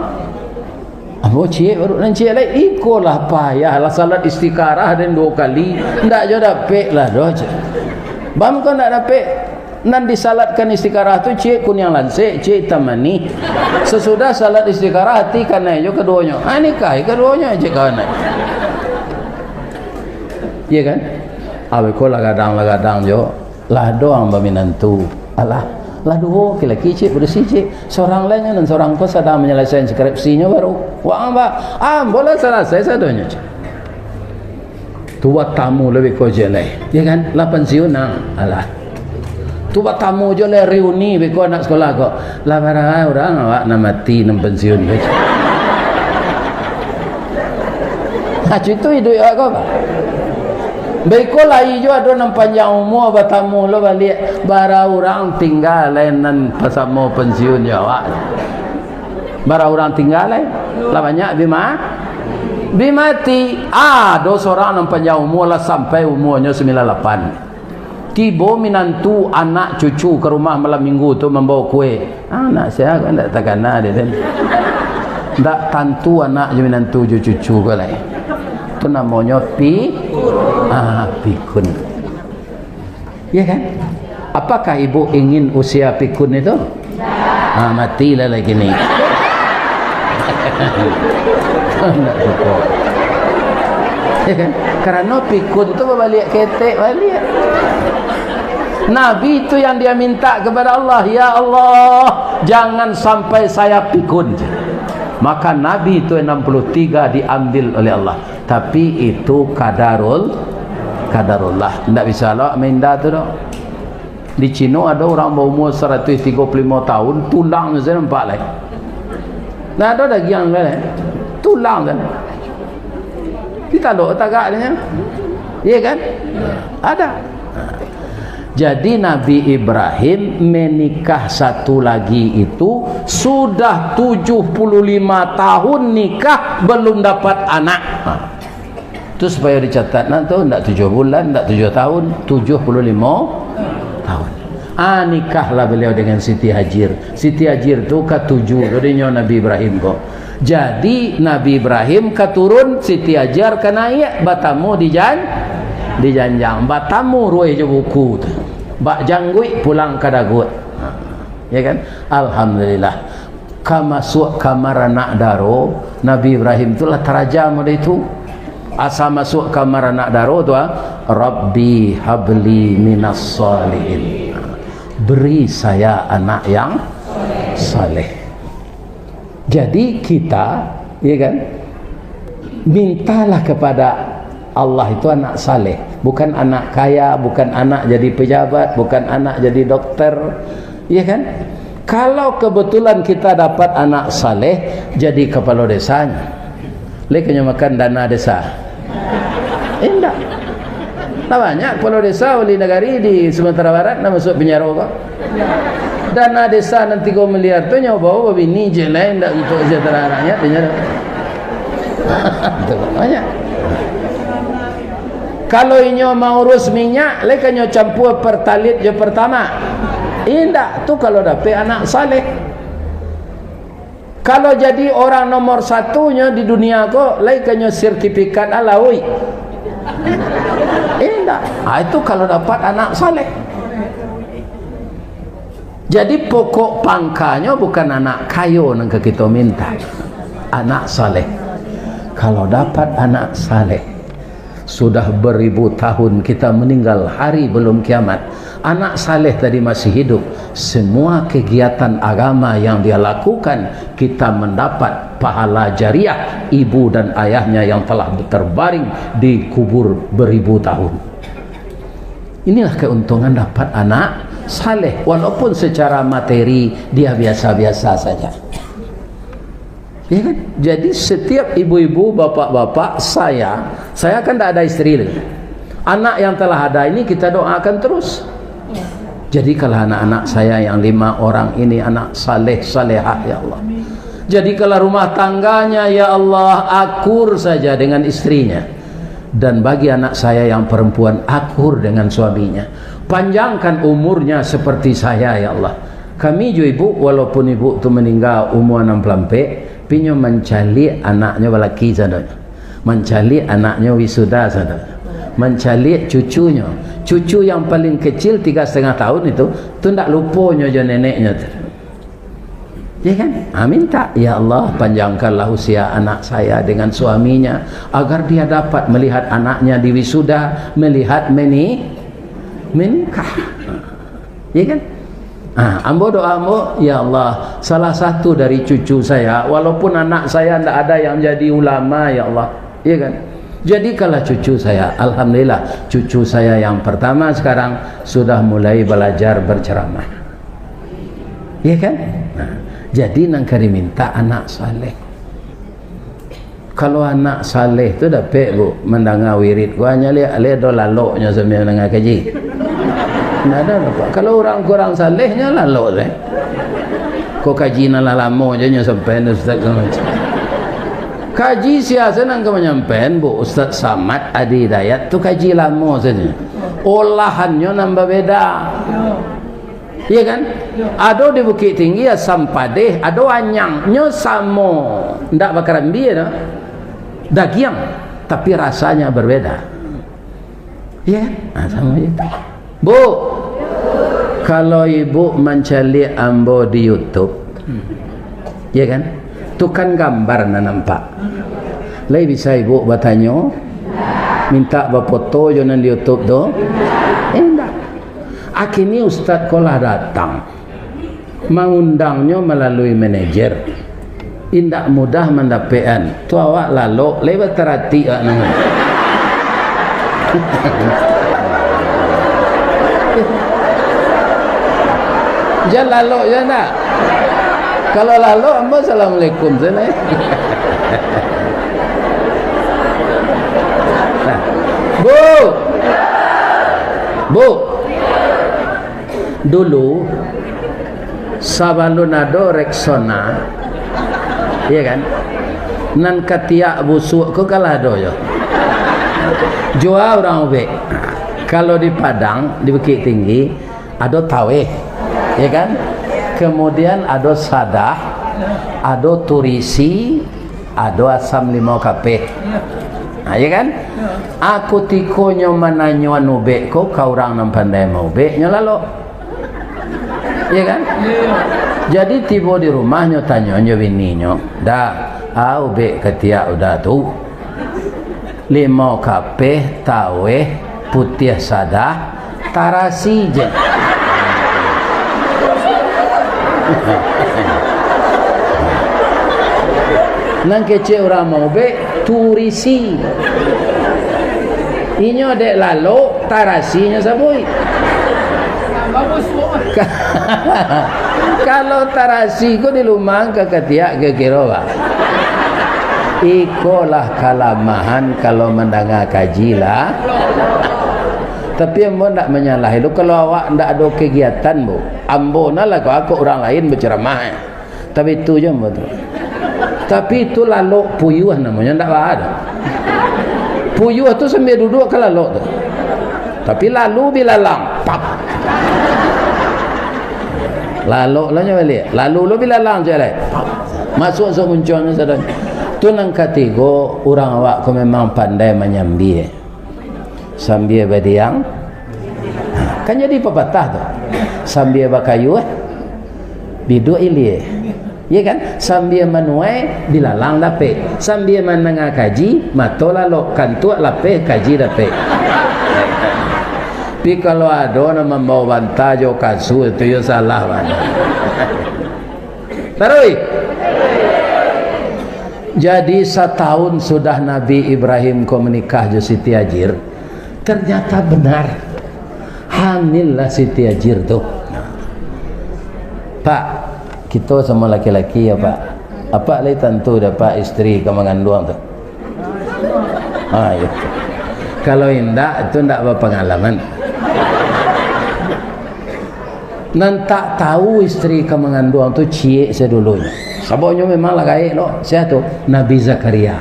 Ambo ciek baru nan ciek lai, iko lah payah lah salat istikharah den duo kali, ndak jo dapek lah doh, cek. Bam ko ndak dapek, nan disalatkan istikharah tu ciek kuniang lansek, ciek itam manih. Sasudah salat istikharah, ati kanai jo kaduonyo. Ah, nikahi kaduonyo, cek kawan ai. Iya kan? Abih ko lah gadang, lah gadang jo. Lah ado ang baminantu. Alah, lah duo laki-laki, cek, badusi, cek. Surang lai nyo, nan surang ko sadang manyalasaian skripsinyo baru. Wah, ang ba-, ambo lah salasai sadonyo, cek. Tu batamu lo beko cek lai. Ya kan? Lah pansiun ang. Alah. Tu batamu jo lai reuni beko anak sekolah ko. Lah bara urang awak nan mati, nan pansiun ko, cek. Nah, cek itu iduik awak ko, Pak. Baiko lai jo ado nan panjang umua batamu lo baliak, bara urang tingga lai nan pasamo pansiun jo awak. Bara urang tingga lai, lah banyak bi ma-, bi mati. Ado surang nan panjang umua lah sampai umuanyo sambilan lapan. Tibo minantu, anak, cucu ka rumah malam minggu tu mambawa kue. Anak sia ko ndak takana dek den. Ndak tantu anak jo minantu jo cucu ko lai. Tu namonyo pi-, ah, pikun. Ya kan? Apakah ibu ingin usia pikun itu? Ah, matilah lagi ni. Ndak suko. Ya kan? Karano pikun tu babaliak ketek baliak. Nabi tu yang dia minta kepada Allah, "Ya Allah, jangan sampai saya pikun." Maka Nabi tu enam puluh tiga diambil oleh Allah. Tapi itu kadarul-, kadarullah. Ndak bisa lo minda tu doh. Di Cino ado urang baumua saratuih tigo puluah limo taun, tulangnyo sajo nampak lai. Nah, ado dagiang lai, tulang sajo. Ditalok tagaknyo. Iya kan? Ada. Jadi Nabi Ibrahim menikah satu lagi itu sudah tujuh puluh lima tahun nikah, belum dapat anak. Ha. Tu supayo dicatat, nah, tu ndak tujuah bulan, ndak tujuah tahun, tujuah puluah limo tahun. Ah, nikahlah beliau dengan Siti Hajar. Siti Hajar tu katuju tu dinyo Nabi Ibrahim ko. Jadi, Nabi Ibrahim ka turun, Siti Hajar ka naiak, batamu di jan-, di janjang. Batamu ruweh jo buku tu. Bak jangguik pulang ka daguak. Ha, ya kan? Alhamdulillah. Ka masuak kamar anak daro, Nabi Ibrahim tu lah taraja model itu. Asa masuak kamar anak daro tu, ah, "Rabbi habli minas salihin." Beri saya anak yang saleh. Jadi kita, ya kan, mintalah kepada Allah itu anak saleh, bukan anak kaya, bukan anak jadi pejabat, bukan anak jadi dokter, ya kan? Kalau kebetulan kita dapat anak saleh, jadi kepala desanya. Lai ka nyo makan dana desa? Indak. Lah banyak kepala desa, wali nagari di Sumatera Barat, nan masuak penjaro ko. Dana desa nan tigo miliar tu nyo bao babini je lai, ndak untuak sejahtera anaknyo, tu nyo. Tu, banyak. Kalau inyo maurus minyak, lai ka nyo campua Pertalite jo Pertamax? Indak, tu kalau dapek anak saleh. Kalau jadi orang nomor satunyo di dunia ko, lai ka nyo sertifikat alawi? Indak. Ah, itu kalau dapat anak saleh. Jadi, pokok pangkanyo bukan anak kayo nan ka kito minta, anak saleh. Kalau dapat anak saleh, sudah beribu tahun kita meninggal, hari belum kiamat, anak saleh tadi masih hidup, semua kegiatan agama yang dia lakukan, kita mendapat pahala jariah ibu dan ayahnya yang telah terbaring di kubur beribu tahun. Inilah keuntungan dapat anak saleh, walaupun secara materi dia biasa-biasa saja. Ya kan? Jadi, setiap ibu-ibu, bapak-bapak, saya, saya kan tak ada isteri lagi. Anak yang telah ada ini kita doakan terus. Jadikanlah anak-anak saya yang lima orang ini anak saleh-salehah, ya Allah. Jadikanlah rumah tangganya, ya Allah, akur saja dengan istrinya. Dan bagi anak saya yang perempuan, akur dengan suaminya. Panjangkan umurnya seperti saya, ya Allah. Kami jo ibu, walaupun ibu tu maningga umua anam puluah ampek, tapi nyo mancaliak anaknyo balaki sadonyo. Mancaliak anaknyo wisuda sadonyo. Mancaliak cucunyo. Cucu yang paling kecil tiga setengah tahun itu, tu ndak lupo nyo jo neneknyo tu. Ya kan? Ha, minta, "Ya Allah, panjangkanlah usia anak saya dengan suaminya, agar dia dapat melihat anaknya di wisuda, melihat meni-, menikah." Ya kan? Ha, ambo doa ambo, "Ya Allah, salah satu dari cucu saya, walaupun anak saya ndak ada yang jadi ulama, ya Allah." Ya kan? Jadikanlah cucu saya, alhamdulillah, cucu saya yang pertama sekarang sudah mulai belajar berceramah. Ya kan? Nah, jadi nan ka diminta anak saleh. Kalau anak saleh tu dapek, Bu, mandanga wirid, ko hanyo liek, liek do laloknyo sambil mandanga kaji. Ndak ado doh, Pak. Kalau urang kurang saleh, nyo lalok tu, eh. Ko kaji nan lah lamo je nyo sampaian, Ustaz, ko macam. Kaji sia se nan ka manyampaian, Bu, Ustaz Samad Adi Hidayat tu kaji lamo sajo. Olahannyo nan babeda. Iya kan? Ado di Bukittinggi asam padeh, ado anyang. Nyo samo, ndak bakarambia doh. Dagiang, tapi rasanya berbeda. Iya kan? Nah, samo je. Bu, kalau ibu mancaliak ambo di YouTube, iya kan? Tu kan gambar nan nampak. Lai bisa ibu batanyo, minta bafoto jo nan di YouTube tu? Indak. Akhirnyo ustaz ko lah datang. Maundangnyo malalui manajer. Indak mudah mandapekan. Tu awak lalok, lai bataratik awak namo. Jan lalok, jan ndak? Kalau lalok, ambo assalamualaikum sajo. Nah, Bu! Bu! Dulu, sabalun ado Rexona, iya kan, nan katiak busuak ko kan lah ado jo. Jua urang ubek. Kalau di Padang, di Bukittinggi, ado taweh, iya kan? Kemudian ado sadah, ado turisi, ado asam limau kapeh. Ha, iya kan? Ah, kutikonyo mananyoan ubek ko ka urang nan pandai maubek, nyo lalok. Iya kan? Jadi tibo di rumah, nyo tanyo jo bininyo, "Da, a ubek katiak uda tu?" "Limau kapeh, taweh, putiah sadah, tarasi je." Nan kecek urang maubek, turisi. Inyo dek lalok, tarasi nyo sabuik. Ka-, kalau tarasi ko dilumang ka katiak kiro-kiro, Pak. Ikolah kalamahan kalau mandanga kaji lah. Tapi ambo ndak manyalahi tu, kalau awak ndak ado kegiatan, Bu. Ambo nah lah kok urang lain bacaramah, eh. Tapi itu je ambo tu. Tapi itu lalok puyuah namonyo, ndak baa tu. Puyuah tu sambia duduak ka lalok tu. Tapi lalu bilalang, pap. Lalok lah nyo baliak. Lalu lo bilalang je lai. Pap. Masuak sok muncuang ni sadonyo. Tu nan katigo, urang awak ko memang pandai manyambia. Sambia badiang, kan jadi papatah tu. Sambia bakayuah, biduak ilia. Ya kan? Sambia manuai, bilalang dapek. Sambia mandanga kaji, mato lalok, kantuak lapeh, kaji dapek. Tapi kalau ado nan mambawa banta jo kasua, tu yo salah bana. Taruih. Jadi, satahun sudah Nabi Ibrahim ko manikah jo Siti Hajir, ternyata benar. Hamil lah Siti Hajir tu. Pak, kito samo laki-laki ya, Pak. Apak lai tantu dapek istri ka manganduang tu? Ha, iyo. Kalau indak, tu indak bapangalaman. Nan tak tahu istri ka manganduang tu ciek sadulunyo. Sababnyo memang lah gaek lo. Sia tu? Nabi Zakaria.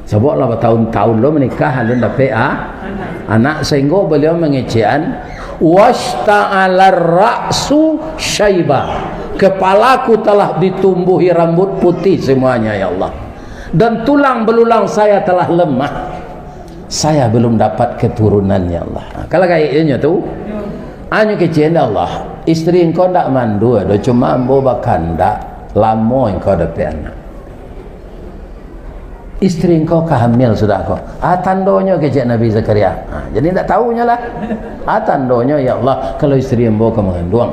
Sabab lah batahun-tahun lo manikah, alun dapek, ah, anak, sahinggo baliau mangecekan, "Washta'alar ra'su syaiba." Kepalaku telah ditumbuhi rambut putih semuanya, ya Allah. Dan tulang belulang saya telah lemah. Saya belum dapat keturunan, ya Allah. Ha, kalau gaek inyo tu, anyo kecek, "Ya Allah, istri engkau ndak mandua doh, cuma ambo bakandak, lamo engkau dapek anak. Istri engkau ka hamil sudah ko." Ah, tandonyo kecek Nabi Zakaria. Ha, jadi ndak tahunyo lah. Ah, tandonyo, "Ya Allah, kalau istri ambo ka manganduang."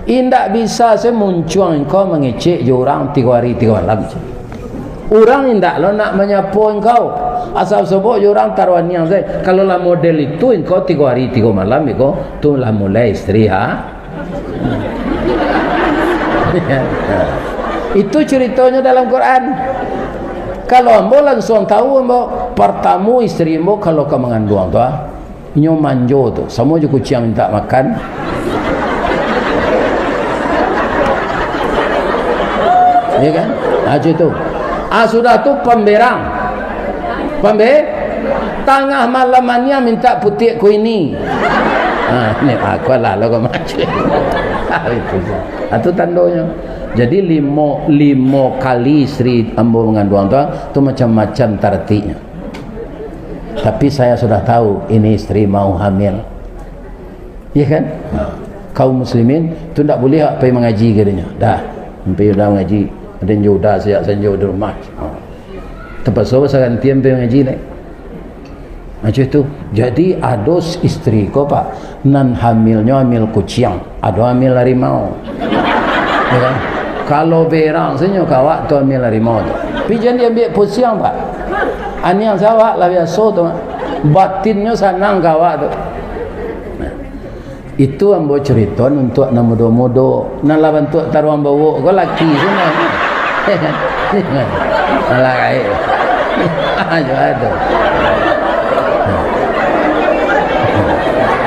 Indak bisa se muncuang engkau mangecek jo urang tigo hari tigo malam. Urang indak lo nak manyapo engkau. Asal sobok jo urang taruh aniang se. Kalau lah model itu, engkau tigo hari tigo malam iko, tu lah mulai istri, ha? Itu ceritonyo dalam Quran. Kalau ambo langsuang tahu, ambo, partamo istri ambo kalau ka manganduang tu, ha? Inyo manjo tu, samo jo kuciang mintak makan. Ya kan? Ah, cak itu. Ah, sudah tu pamberang. Pambe-, tangah malam aniang mintak putiak kuini. Ah, ni aku lah lo kau macam. Ah, itu je. Ah, tu tandonyo. Jadi limo, limo kali istri ambo manganduang tu, tu macam-macam tartiknyo. Tapi saya sudah tahu, ini istri mau hamil. Iya kan? Ha. Kaum muslimin tu ndak buliah pai mangaji, katonyo. Dah, sampai udah mangaji, aden jo udah sajak sanjo di rumah. Ha. Tapaso basagantian pai mangaji lai. Macam itu. Jadi, ado istri ko, Pak, nan hamilnyo hamil kuciang. Ado hamil harimau. Ya kan? Kalau berang sajo ka awak tu hamil harimau tu. Tapi jan diambiak pusiang, Pak. Aniang se awak lah biaso tu. Batinnyo sanang ka awak tu. Nah, itu ambo carito untuak nan mudo-mudo. Nan lah bantuak taruang bawok ko laki tu nah. Alah, gaek. Jual tu.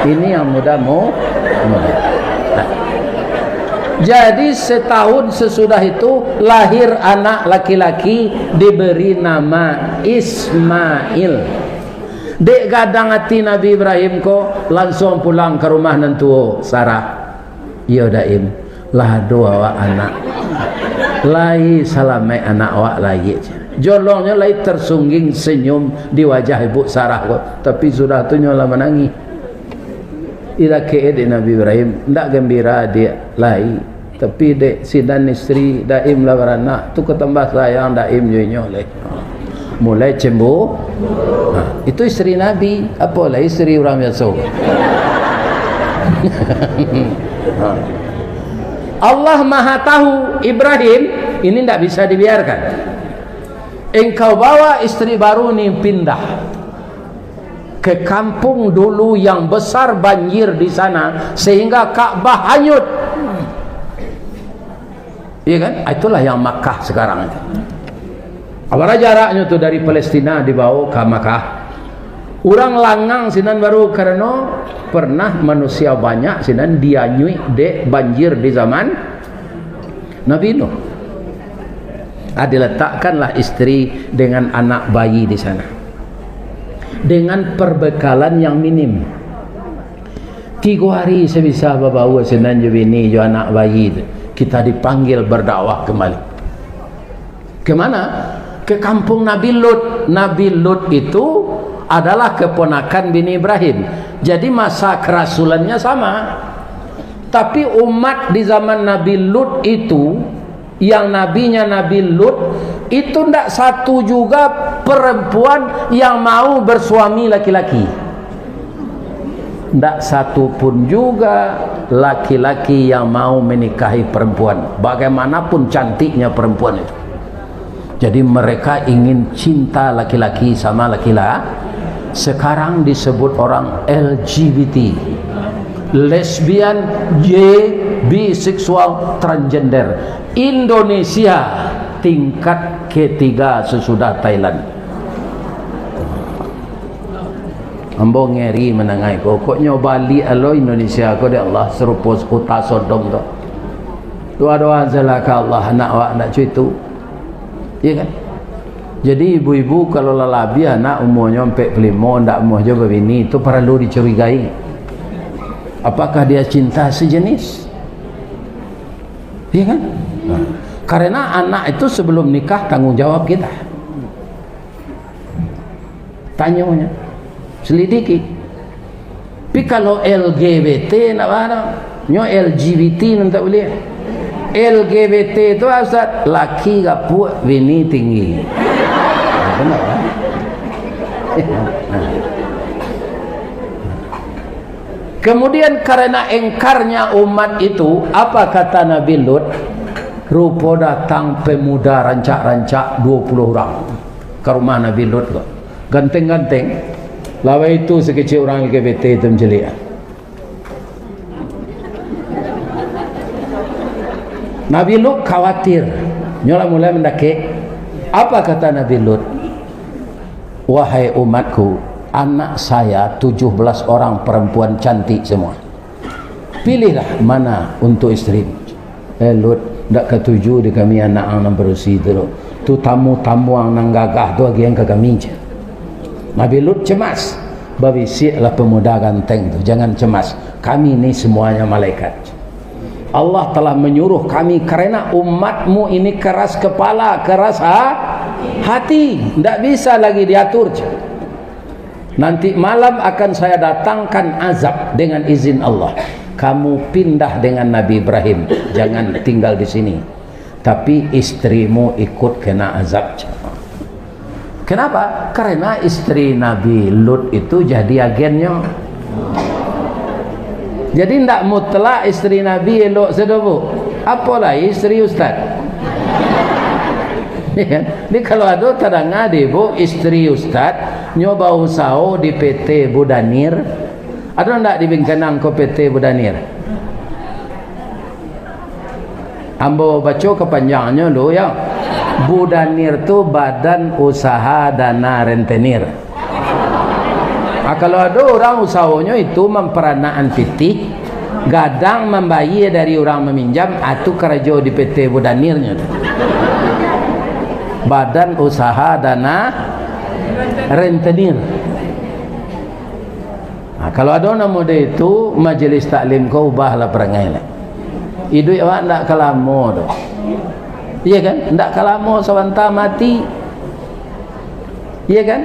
Ini yang muda mu-, muda. Jadi, setahun sesudah itu, lahir anak laki-laki, diberi nama Ismail. Dek gadang ati Nabi Ibrahim ko, lansuang pulang ka rumah nan tuo, Sarah. "Iyo, Daim, lah ado awak anak. Lai salamaik anak awak lai." Jolongnyo lai tersungging senyum di wajah Ibu Sarah ko, tapi sudah tu nyo lah manangih. Idakek dek Nabi Ibrahim, ndak gembira diak lai. Tapi dek sinan istri Daim lah baranak, tu ka tambah sayang Daim jo inyo lai. Mulai cembu-, ha, itu istri Nabi, apolah istri urang biaso. Ha. Allah Maha Tahu, Ibrahim, ini ndak bisa dibiarkan. Engkau bawa istri baru ni pindah ke kampung dulu yang besar banjir di sana, sehingga Ka'bah hanyut. Iya kan? Itulah yang Makkah sekarang itu. Bara jaraknyo tu dari Palestina dibawa ka Makkah? Urang langang sinan baru, karano pernah manusia banyak sinan dianyuik dek banjir di zaman Nabi Nuh. Ah, diletakkanlah isteri dengan anak bayi di sana, dengan perbekalan yang minim. Tigo hari sabisa babaua sinan jo bini jo anak bayi tu, kita dipanggil berdakwah kembali. Ke mana? Ke kampung Nabi Lut. Nabi Lut itu adalah keponakan bini Ibrahim. Jadi masa kerasulannya sama. Tapi umat di zaman Nabi Lut itu, yang nabinya Nabi Lut, itu ndak satu juga perempuan yang mau bersuami laki-laki. Ndak satu pun juga laki-laki yang mau menikahi perempuan, bagaimanapun cantiknya perempuan itu. Jadi, mereka ingin cinta laki-laki sama laki-laki. Sekarang disebut orang L G B T, lesbian, gay, biseksual, transgender. Indonesia tingkat ketiga sesudah Thailand. Ambo ngeri mandangai ko. Kok nyo baliak alo Indonesia ko, dek Allah, sarupo kota Sodom tu. Doa-doa sajolah ka Allah, anak awak ndak co itu. Iya kan? Jadi, ibu-ibu kalau lah labiah anak umuanyo ampek puluah limo, ndak amuah jo babini, itu paralu dicurigai. Apakah dia cinta sejenis? Iya kan? Nah, karena anak itu sebelum nikah tanggung jawab kita. Tanyo nyo, selidiki. Tapi kalau L G B T ndak bana. Nyo L G B T nan tak buliah. L G B T tu, Ustaz, laki gapuak, bini tinggi. Nah, benar, kan? Nah. Kemudian, karena engkarnya umat itu, apa kata Nabi Lut? Rupo datang pemuda rancak-rancak dua puluh urang ka rumah Nabi Lut ko. Ganteng-ganteng. Lawan itu sakecek urang L G B T tu mancaliak. Nabi Lut khawatir. Nyo lah mulai mandakek. Apa kata Nabi Lut? "Wahai umatku, anak saya tujuh belas orang perempuan cantik semua. Pilihlah mana untuk istrimu." "Eh, Lut, ndak katuju di kami anak ang nan padusi tu, Lut. Tu tamu-tamu ang nan gagah tu agiahan ka kami," cek. Nabi Lut cemas. Babisiaklah pemuda ganteng tu, "Jangan cemas, kami ni semuanya malaikat. Allah telah menyuruh kami karena umatmu ini keras kepala, keras ha-, hati, ndak bisa lagi diatur," cek. "Nanti malam akan saya datangkan azab dengan izin Allah. Kamu pindah dengan Nabi Ibrahim, jangan tinggal di sini. Tapi istrimu ikut kena azab." Kenapa? Karena istri Nabi Lut itu jadi agennyo. Jadi, ndak mutlak istri Nabi elok sado, Bu. Apo lai istri ustaz? Jadi, kalau ado tadanga di Bu, istri ustaz nyo bausaho di P T Bu Danir, ado ndak di Bingkanang ko P T Bu Danir? Ambo baco kapanjangnyo dulu, yo. Bu Danir tu Badan Usaha Dana Rentenir. Ah, kalau ado urang usahonyo itu mamparanakan pitih, gadang mambayia dari urang maminjam, ah, tu karajo di P T Bu Danirnyo tu. Badan Usaha Dana Rentenir. Nah, kalau ado nan model itu, majelis taklim ko ubahlah parangai lah. Iduik awak ndak ka lamo doh. Iya kan? Ndak ka lamo, sabanta mati. Iya kan?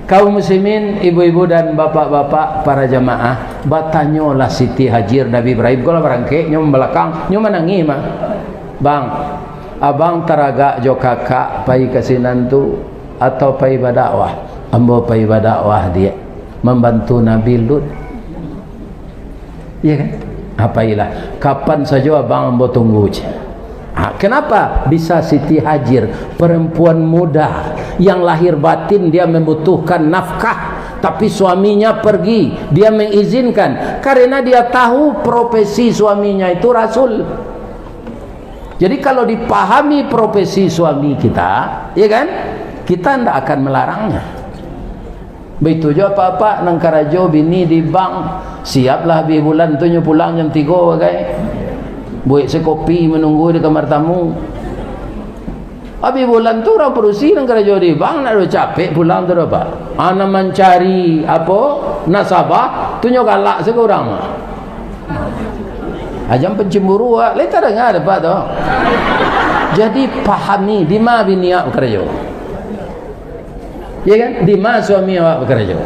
Kaum muslimin, ibu-ibu dan bapak-bapak, para jamaah, batanyolah Siti Hajar Nabi Ibrahim, kalau barangkek, nyo mambalakang, nyo manangih mah. "Bang, abang taragak jo kakak pai ka sinan tu, atau pai badakwah?" "Ambo pai badakwah, Diak, mambantu Nabi Lut." Iya kan? "Ah, pailah. Kapan sajo abang ambo tunggu," cek. Ha, kenapa bisa Siti Hajar, perempuan muda yang lahir batin dia membutuhkan nafkah, tapi suaminya pergi, dia mengizinkan karena dia tahu profesi suaminya itu rasul. Jadi, kalau dipahami profesi suami kita, ya kan, kita ndak akan melarangnya. Baitu juo apak-apak nan karajo bini di bank, siaplah abih bulan tu nyo pulang jam tigo bagai. Buek se kopi manunggu di kamar tamu. Abih bulan tu urang padusi nan karajo di bank, nak do capek pulang tu do, Pak. Ah, nan mancari, apo, nasabah, tu nyo galak se ka urang. Ajan pancemburu awak, lai tadanga dek Apak tu. Jadi, pahami, dima bini awak bakarajo. Ya kan? Dima suami awak bakarajo.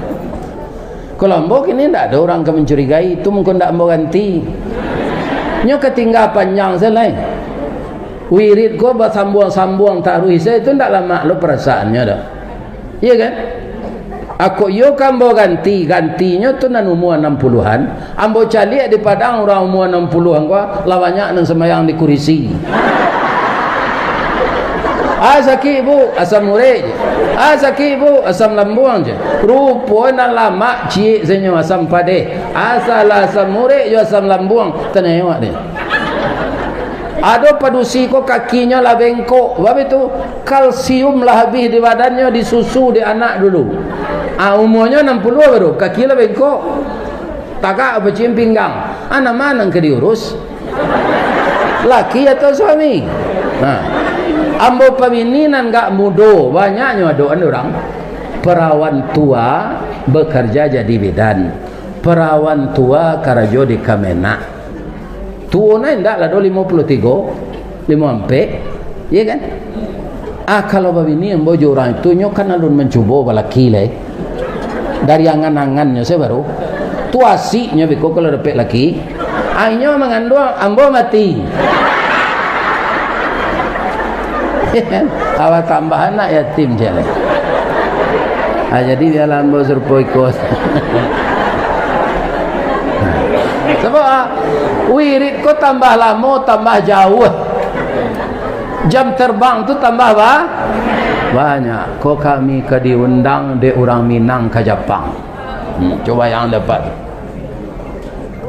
Kalau ambo kini ndak ado urang ka mancurigai, tu mungkin ndak ambo ganti. Nyo ka tingga panjang se lai. Wirid ko basambuang-sambuang taruih se, itu ndak lamak lo parasaannyo doh. Iya kan? Ako iyo ka ambo ganti, gantinyo tu nan umua anam puluahan, ambo caliak di Padang urang umua anam puluahan ko, lah banyak nan sambayang di kurisi. Ah, sakik, Bu, asam urek je. Ah, sakik, Bu, asam lambuang je. Rupo nan lamak ciek se nyo asam padeh. Asal asam urek jo asam lambuang, tanyo awak ni. Ado padusi ko kakinyo lah bengkok. Sabab itu, kalsium lah abih di badannyo, disusu dek anak dulu. Ah, umuanyo anam puluah baru, kaki lah bengkok. Tagak pacik pinggang. Ah, nan ma nan ka diurus? Laki atau suami? Nah, ambo pabini nan agak mudo, banyaknyo adoan urang. Perawan tua bekerja jadi bidan. Perawan tua karajo di Kemenag. Tuo nah indak lah do, limo puluah tigo, limo ampek, iya kan? Ah, kalau babini ambo jo urang itu, nyo kan alun mancubo balaki lai. Dari angan-angannyo se baru. Tu asiknyo beko kalau dapek laki. Ah, inyo manganduang, ambo mati. Awak tambah anak yatim ciek lai. Ah, jadi bialah ambo sarupo iko. Sabab, ah, wirid ko tambah lamo, tambah jauah. Jam terbang tu tambah ba-, banyak. Ko kami ka diundang dek urang Minang ka Japang. Hmm, cubo bayangkan dek Apak tu.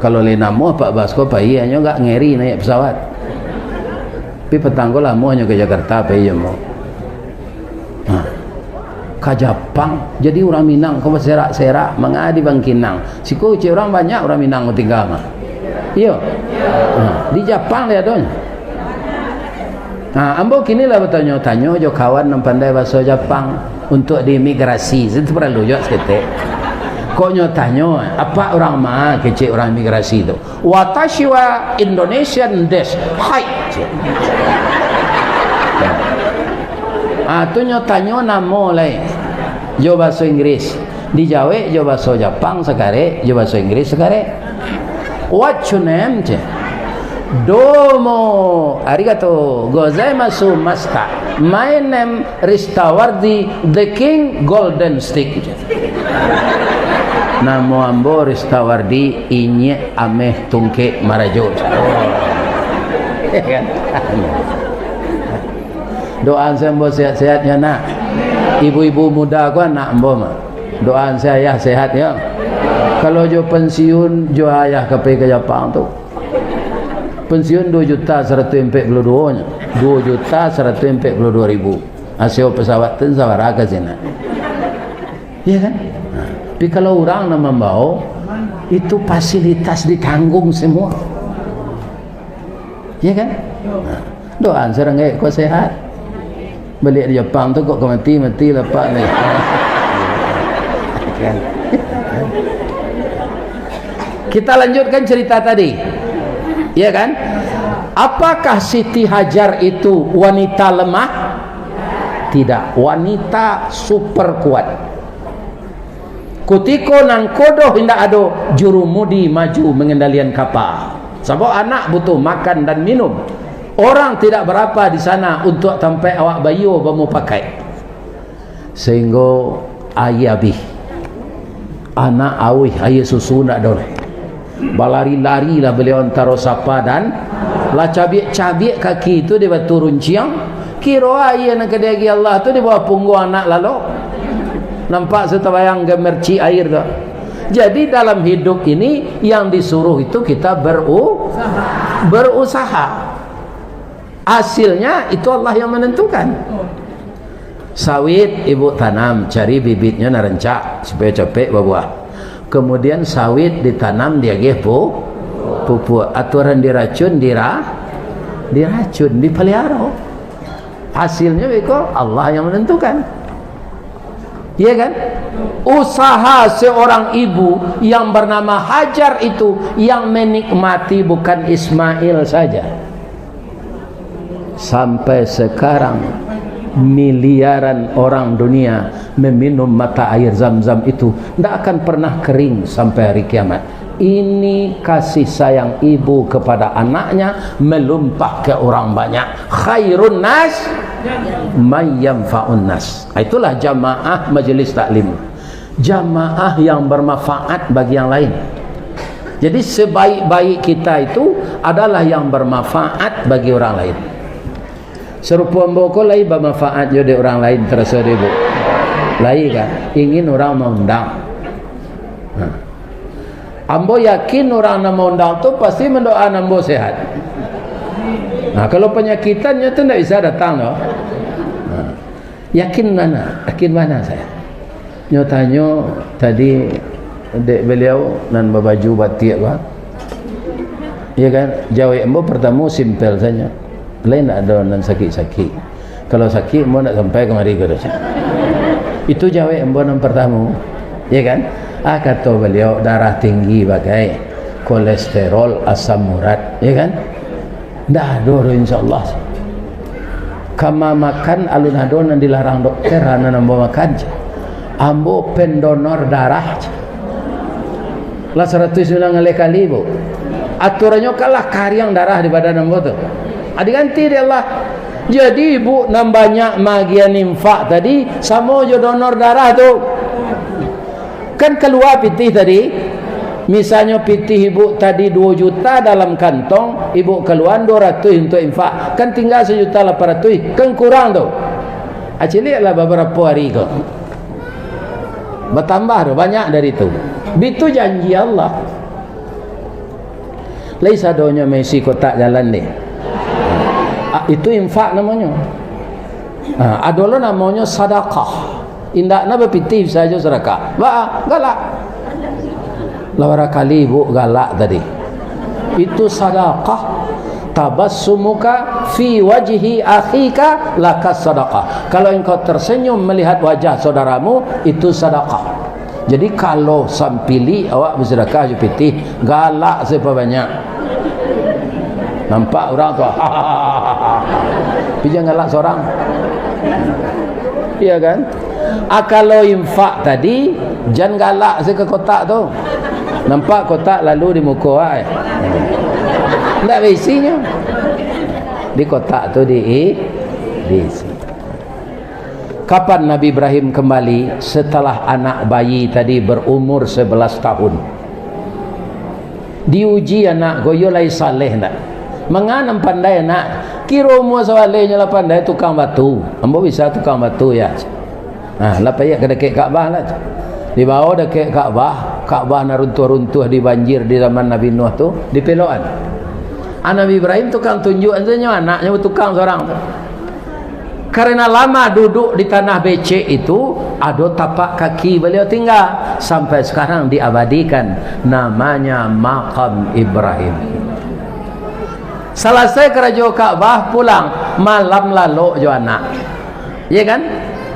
Kalau lai namuah Pak Bas ko pai, inyo agak ngeri naiak pesawat. Tapi patang ko lamuahnyo ka Jakarta pai jo ambo. Nah, ka Japang. Jadi urang Minang ko baserak-serak, manga di Bangkinang. Siko ciek urang banyak urang Minang ko tingga mah. Iyo. Nah, di Japang lai adonyo. Nah, ambo kini lah batanyo-tanyo jo kawan nan pandai bahaso Japang untuak di imigrasi. Itu paralu juo saketek. Kok nyo tanyo, "Apak urang ma?" kecek urang imigrasi tu. "Watashi wa Indonesian desu." "Hai." Ah, tu nyo tanyo namo lai. Jo bahaso Inggris. Dijawek jo bahaso Japang sakarek, jo bahaso Inggris sakarek. "What's your name?" cek. "Domo arigato gozaimasu masta. My name Ristawardi the King Golden Stick," cek. "Namo ambo Ristawardi, inyek ameh tungkek marajo," cek. Kan? Doaan se ambo sehat-sehat yo, nak. Ibu-ibu muda ko anak ambo mah. Doaan se ayah sehat yo. Kalau jo pensiun, jo ayah ka pai ka Japang tu. Pensiun duo juta saratuih ampek puluah duo nyo. Duo juta saratuih ampek puluah duo ribu. Asio pesawat tu sabara ka sinan. Iya kan? Nah, tapi kalau urang nan mambao, itu fasilitas ditanggung semua. Iya kan? Nah, doaan se urang gaek ko sehat. Baliak di Japang tu kok ka mati, mati lah, Pak, ni. Kan? Kita lanjutkan cerita tadi. Iya kan? Apakah Siti Hajar itu wanita lemah? Tidak. Wanita super kuat. Kutiko nangkodoh indak ado, jurumudi maju mangendalian kapa. Sabab anak butuh makan dan minum. Orang tidak barapa di sana untuak tampek awak baiyo bamupakaik. Sahinggo aia abih. Anak auih, aia susu indak ado lai. Balari-larilah baliau antaro sapa dan lah cabiak-cabiak kaki tu di batu runciang. Kiro aia nan ka diagiah Allah tu di bawah pungguang anak lalok. Nampak se tabayang gemercik air tu. Jadi dalam hidup ini yang disuruh itu kita beru-, berusaha. Hasilnya itu Allah yang menentukan. Sawit ibu tanam, cari bibitnyo nan rancak, supayo capek babuah. Kemudian sawit ditanam di ageh pu-, pupuak. Aturan diracun, dira-, diracun, dipelihara. Hasilnyo beko Allah yang menentukan. Iya kan? Usaha seorang ibu yang bernama Hajar itu yang menikmati bukan Ismail saja. Sampai sekarang, miliaran orang dunia meminum mata air Zam-Zam itu, ndak akan pernah kering sampai hari kiamat. Ini kasih sayang ibu kepada anaknya melumpah ke orang banyak. Khairun nas man yanfa'un nas. Itulah jamaah majelis taklim. Jamaah yang bermanfaat bagi yang lain. Jadi, sebaik-baik kita itu adalah yang bermanfaat bagi orang lain. Sarupo ambo ko lai bamanfaat jo dek urang lain, taraso dek ibu? Lai kan? Ingin urang maundang. Nah. Ambo yakin urang nan maundang tu pasti mandoaan ambo sehat. Nah, kalau panyakitannyo tu ndak bisa datang doh. Nah. Yakin bana, yakin bana sayo. Nyo tanyo tadi dek baliau nan babaju batiak ko. Iya kan? Jawek ambo partamo simpel sajo. Lai ndak ado nan sakik-sakik. Kalau sakik, ambo ndak sampai kamari ko doh. Itu jawek ambo nan partamo. Iya kan? Ah, kato baliau, darah tinggi bagai, kolesterol, asam urat, iya kan? Ndak ado doh, insyaallah. Kama makan alun ado nan dilarang dokter, nan ambo makan. Ambo pendonor darah. Lah saratuih sambilan baleh kali, Bu. Aturannyo kan lah kariang darah di badan ambo tu. Ah, diganti dek Allah. Jadi, ibu nan banyak maagian infak tadi, samo jo donor darah tu. Kan kalua pitih tadi. Misalnyo pitih ibu tadi duo juta dalam kantong, ibu kaluaan duo ratuih untuak infak. Kan tingga sajuta lapan ratuih, kan kurang tu. Ah, caliaklah babarapo ari ko. Batambah tu, banyak dari tu. Bitu janji Allah. Lai sadonyo maisi kotak jalan deh. Ah, itu infak namonyo. Ah, ado lo namonyo sadakah. Indaknyo bapitih bisa jo sadakah. Ba, galak. Lah barakali ibu galak tadi. Itu sadakah. Tabassumuka fi wajhi akhika laka sadakah. Kalau engkau tersenyum melihat wajah saudaramu, itu sadakah. Jadi, kalau sampili awak basadakah jo pitih, galak sabanyak. Nampak urang tu, tapi jan galak surang. Iya kan? Ah, kalau infak tadi, jan galak se ka kotak tu. Nampak kotak lalu di muko ai. Ndak baisinyo. Di kotak tu di, diisi. Kapan Nabi Ibrahim kembali? Setelah anak bayi tadi berumur sebelas tahun. Diuji anak ko, iyo lai saleh ndak? Manga nan pandai anak? Kiro umua sawalehnyo lah pandai tukang batu. Ambo bisa tukang batu, ya. Nah, lah paiak ka dakek Ka'bah lah. Dibawo dakek Ka'bah, Ka'bah nan runtuah-runtuah di banjir di zaman Nabi Nuh tu, dipelokan. Ah, Nabi Ibrahim tukang tunjuak sajo, anaknyo batukang surang tu. Karena lama duduk di tanah becek itu, ado tapak kaki baliau tingga. Sampai sekarang diabadikan, namanya Makam Ibrahim. Salasai karajo Ka'bah, pulang, malam lalok jo anak. Iya kan?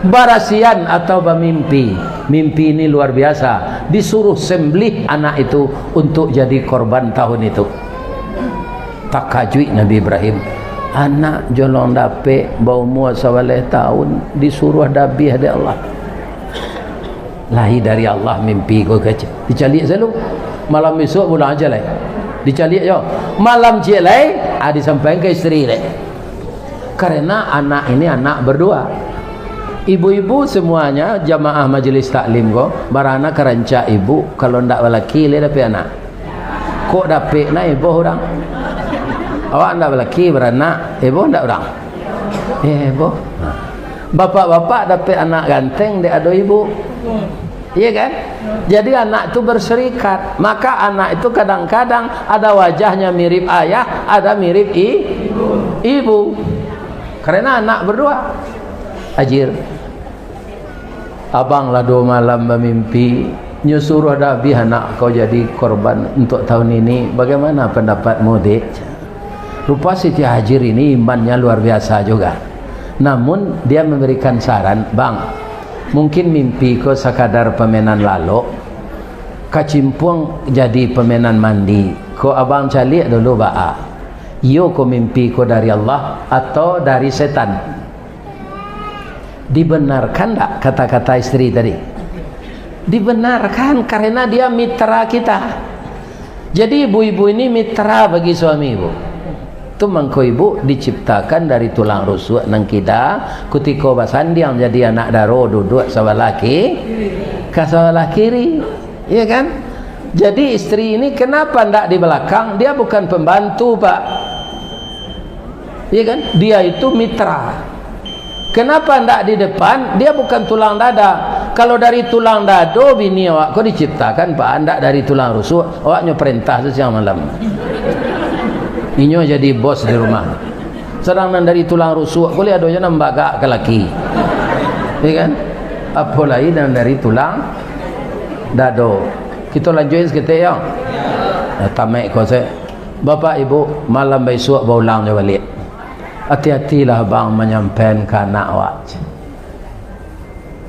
Barasian atau bamimpi. Mimpi ini luar biasa. Disuruh sembelih anak itu untuk jadi korban tahun itu. Takajuik Nabi Ibrahim. Anak jolong dapek, baumua sabaleh tahun, disuruah dabiah dek Allah. Lai dari Allah mimpi ko kecek. Dicaliak selalu. Malam besok pulang aja lai. Dicaliak jo. Malam ciek lai, ah, disampaikan ka isteri lai. Karena anak ini anak berdua. Ibu-ibu semuanya, jamaah majelis taklim ko, baranak ka rancak ibu, kalau ndak balaki lai dapek anak. Kok dapek nak heboh urang? Awak ndak balaki baranak, heboh ndak urang? Heboh. Bapak-bapak dapek anak ganteng dek ado ibu. Iya kan? Jadi anak tu berserikat. Maka anak itu kadang-kadang ada wajahnya mirip ayah, ada mirip i-, ibu. Karena anak berdua. Ajir. Abang lah duo malam bamimpi, nyo suruah dak abih anak kau jadi korban untuak tahun ini, bagaimana pandapatmu, Dek? Rupa Siti Hajir ini imannya luar biasa juga. Namun, dia memberikan saran, "Bang, mungkin mimpi ko sakadar pamenan lalok, kacimpuang jadi pamenan mandi, ko abang caliak dulu baa. Iyo ko mimpi ko dari Allah atau dari setan?" Dibenarkan ndak kata-kata isteri tadi? Dibenarkan, karena dia mitra kita. Jadi, ibu-ibu ini mitra bagi suami ibu. Tu mangko ibu diciptakan dari tulang rusuk nan kida, kutiko basandiang jadi anak daro duduak sabalah ki-, ka sabalah kiri. Iya kan? Jadi, isteri ini kenapa ndak di belakang? Dia bukan pembantu, Pak. Iya kan? Dia itu mitra. Kenapa ndak di depan? Dia bukan tulang dada. Kalau dari tulang dado, bini awak ko diciptakan, Pak, ndak dari tulang rusuk. Awak nyo perintah tu siang malam. Inyo jadi bos di rumah. Sadang nan dari tulang rusuk ko lai ado jo nan bagak ka laki. Iya kan? Apo lai nan dari tulang dado. Kito lanjuikan saketek, yo. Nah, tamek ko se. Bapak Ibu, malam baisuak baulang jo baliak. Ati-atilah bang manyampaian ka anak awak.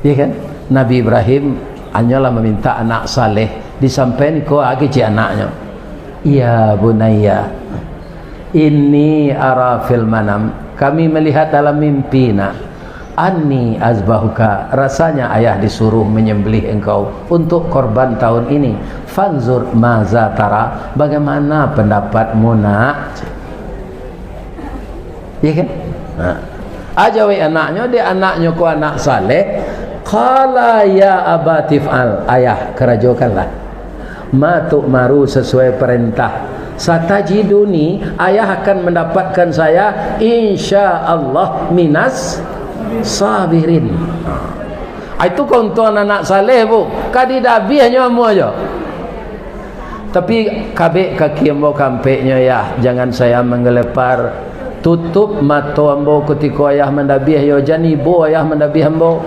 Iya kan? Nabi Ibrahim hanyolah mamintak anak saleh, disampaian ko a kecek anaknyo. "Ya bunayya, inni ara fil manam, kami melihat dalam mimpi, Nak. Anni azbahuka, rasanya ayah disuruh menyembelih engkau untuk korban tahun ini. Fanzur maza tara, bagaimana pendapatmu, Nak?" Iya kan? Nah. Ajawek anaknyo, dek anaknyo ko anak saleh. Qala ya abati fa'al, "Ayah, karajokanlah ma tu'maru, sesuai perintah. Satajiduni, ayah akan mendapatkan saya, insya Allah, minas sabirin." Ah, itu keuntungan anak saleh, Bu. Ka didabiahnyo amuah jo. Tapi kabek kaki ambo kampeknyo, Yah, jangan saya menggelepar. Tutup mato ambo kutiko ayah mandabiah, yo, jan ibo ayah mandabiah ambo.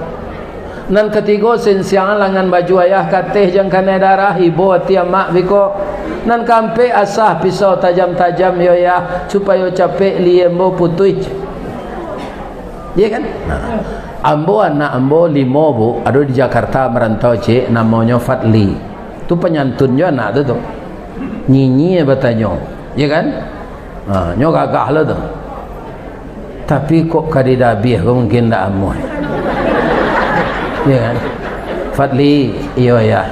Nan katigo, sinsiangan langan baju ayah ka ateh jan kanai darah, ibo ati amak biko. Nan kaampek, asah pisau tajam-tajam, yo, Yah, supayo capek lihia ambo putuih. Iya kan? Nah, ambo, anak ambo limo, Bu, ado di Jakarta marantau ciek, namonyo Fadli. Tu panyantun jo anak tu, tu. Nyinyia batanyo, ya kan? Ha, nyo gagah lo tu. Tapi kok ka didabiah ko mungkin ndak amuah. Ya kan? Fadli, iyo, Yah.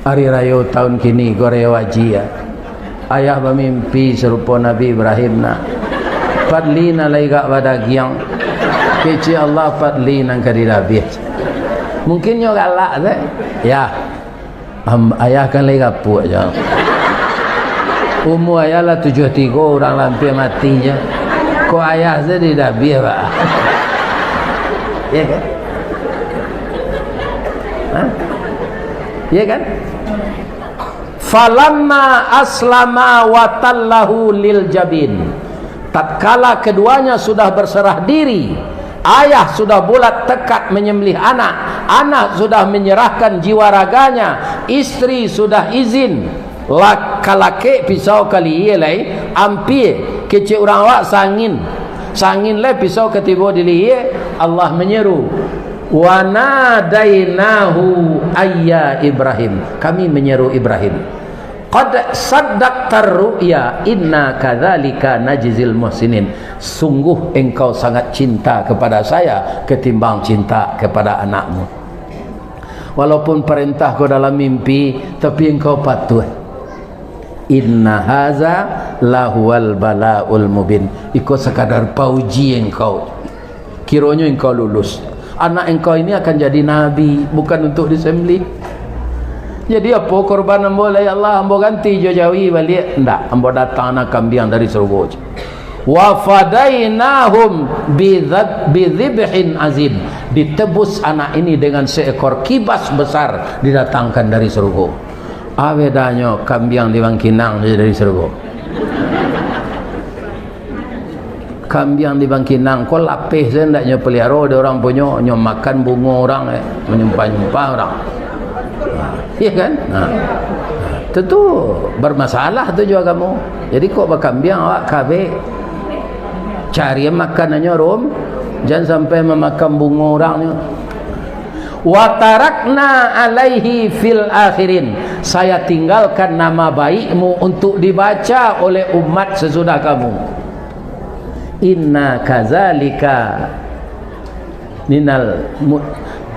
Ari rayo taun kini ko rayo aji, ya. Ayah bamimpi sarupo Nabi Ibrahim, Nak. Fadli nan lai agak badagiang. Kecek Allah, Fadli nan ka didabiah. Mungkin nyo galak, Zek. Ya. Am-, ayah kan lai gapuak jo. Umua ayah lah tujuah tigo, urang lah ampia mati jo. Kok ayah se didabiah, Pak? Ya kan? Hah? Ya kan? Falamma aslama wa tallahu lil jabin. Tatkala keduanya sudah berserah diri, ayah sudah bulat tekad menyembelih anak, anak sudah menyerahkan jiwa raganya, istri sudah izin, la-, ka lakek pisau ka lihia lai, ampia, kecek urang awak sangin. Sangin lai pisau ka tibo di lihia, Allah menyeru, "Wa nadainahu ayya Ibrahim." Kami menyeru Ibrahim. "Qad saddaqtar ru'ya, inna kadzalika najzil muhsinin." Sungguh engkau sangat cinta kepada saya ketimbang cinta kepada anakmu. Walaupun parentah ko dalam mimpi, tapi engkau patuh. "Inna haza lahuwal balaul mubin." Iko sakadar pauji engkau. Kironyo engkau lulus. Anak engkau ini akan jadi nabi, bukan untuk disembelih. Jadi, apo korban ambo, lai Allah, ambo ganti jo jawi baliak? Ndak, ambo datang anak kambiang dari sarugo. "Wa fadainahum bidzab-, bidzibhin azim." Ditebus anak ini dengan seekor kibas besar didatangkan dari sarugo. A bedanyo kambiang di Bangkinang dari sarugo. Kambiang di Bangkinang ko lapeh sajo, ndak nyo paliaro dek urang punyo, nyo makan bungo urang, eh, manyumpah-nyumpah urang. Nah, iya kan? Nah. Tentu bermasalah tu jo agamo. Jadi kok bakambiang awak kabek? Cari makanannyo, Rom. Jan sampai mamakan bungo urang nyo. "Wa tarakna alaihi fil akhirin." Saya tinggalkan nama baikmu untuk dibaca oleh umat sesudah kamu. "Inna kazalika minal mu-,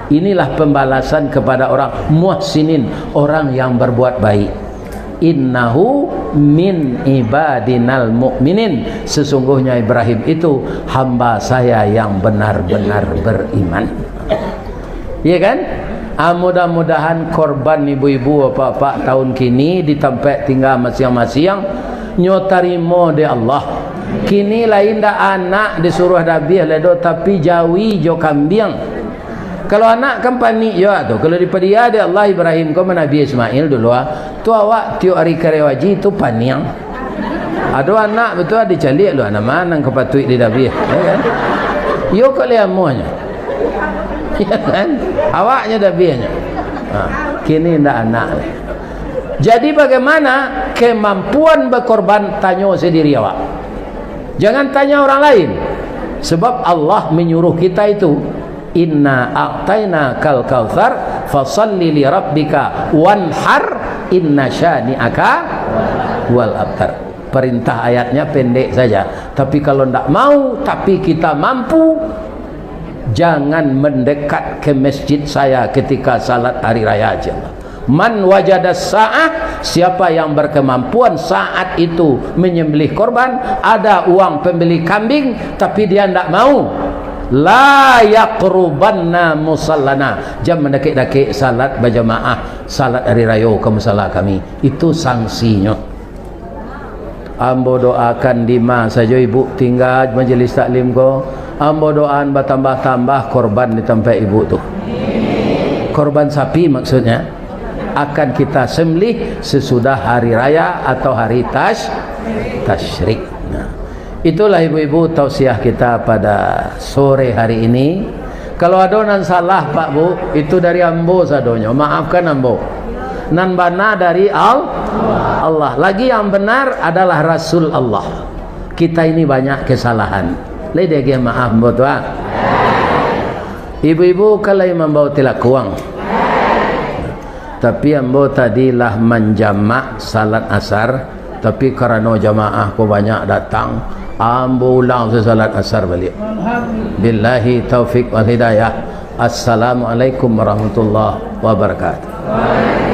inilah pembalasan kepada orang muhsinin, orang yang berbuat baik. Innahu min ibadinal mu'minin. Sesungguhnya Ibrahim itu hamba saya yang benar-benar beriman." Iya kan? Ah, mudah-mudahan korban ibu-ibu, bapak-bapak tahun kini di tampek tingga masiang-masiang, nyo tarimo dek Allah. Kini lai ndak anak disuruah dabiah lai doh, tapi jawi jo kambiang. Kalau anak kan panik yo tu. Kalau dipadia dek Allah, Ibrahim ko manabiah Ismail dulu, ah. Tu awak tiok ari kareh haji tu paniang. Ado anak batua dicaliak lu, "Anak ma nan ka patuik didabiah?" Ya kan? Yo kok liamuahnyo. Ya kan? Awaknyo dabiahnyo. Ha, kini ndak anak. Jadi bagaimana kemampuan berkorban, tanyo sendiri awak. Jangan tanya orang lain. Sebab Allah menyuruh kita itu, "Inna a'tainakal kautsar, fasalli li rabbika wanhar, inna syani'aka wal abtar." Perintah ayatnya pendek saja. Tapi kalau ndak mau, tapi kita mampu, jangan mendekat ke masjid saya ketika salat hari raya, aja. "Man wajadas sa'ah," siapa yang berkemampuan saat itu menyembelih korban, ada uang pembeli kambing, tapi dia ndak mau, "la yaqrubanna musallana," jan mandakek-dakek salat bajamaah, salat hari rayo ka musala kami. Itu sangsinyo. Ambo doakan dima sajo ibu tingga majelis taklim ko. Ambo doaan batambah-tambah korban di tampek ibu tu. Korban sapi maksudnya akan kita sembelih sesudah hari raya atau hari tash-, tasyrik. Nah, itulah ibu-ibu tausiah kita pada sore hari ini. Kalau ado nan salah, Pak, Bu, itu dari ambo sadonyo. Maafkan ambo. Nan bana dari Al-, Allah. Lagi yang benar adalah Rasul Allah. Kita ini banyak kesalahan. Lai diagiah maaf ambo tu, ah. Ibu-ibu kan lai mambao tilakuang. Tapi ambo tadi lah manjamak salat asar, tapi karano jamaah ko banyak datang, ambo ulang salat asar baliak. Billahi taufik wal hidayah. Assalamualaikum warahmatullahi wabarakatuh.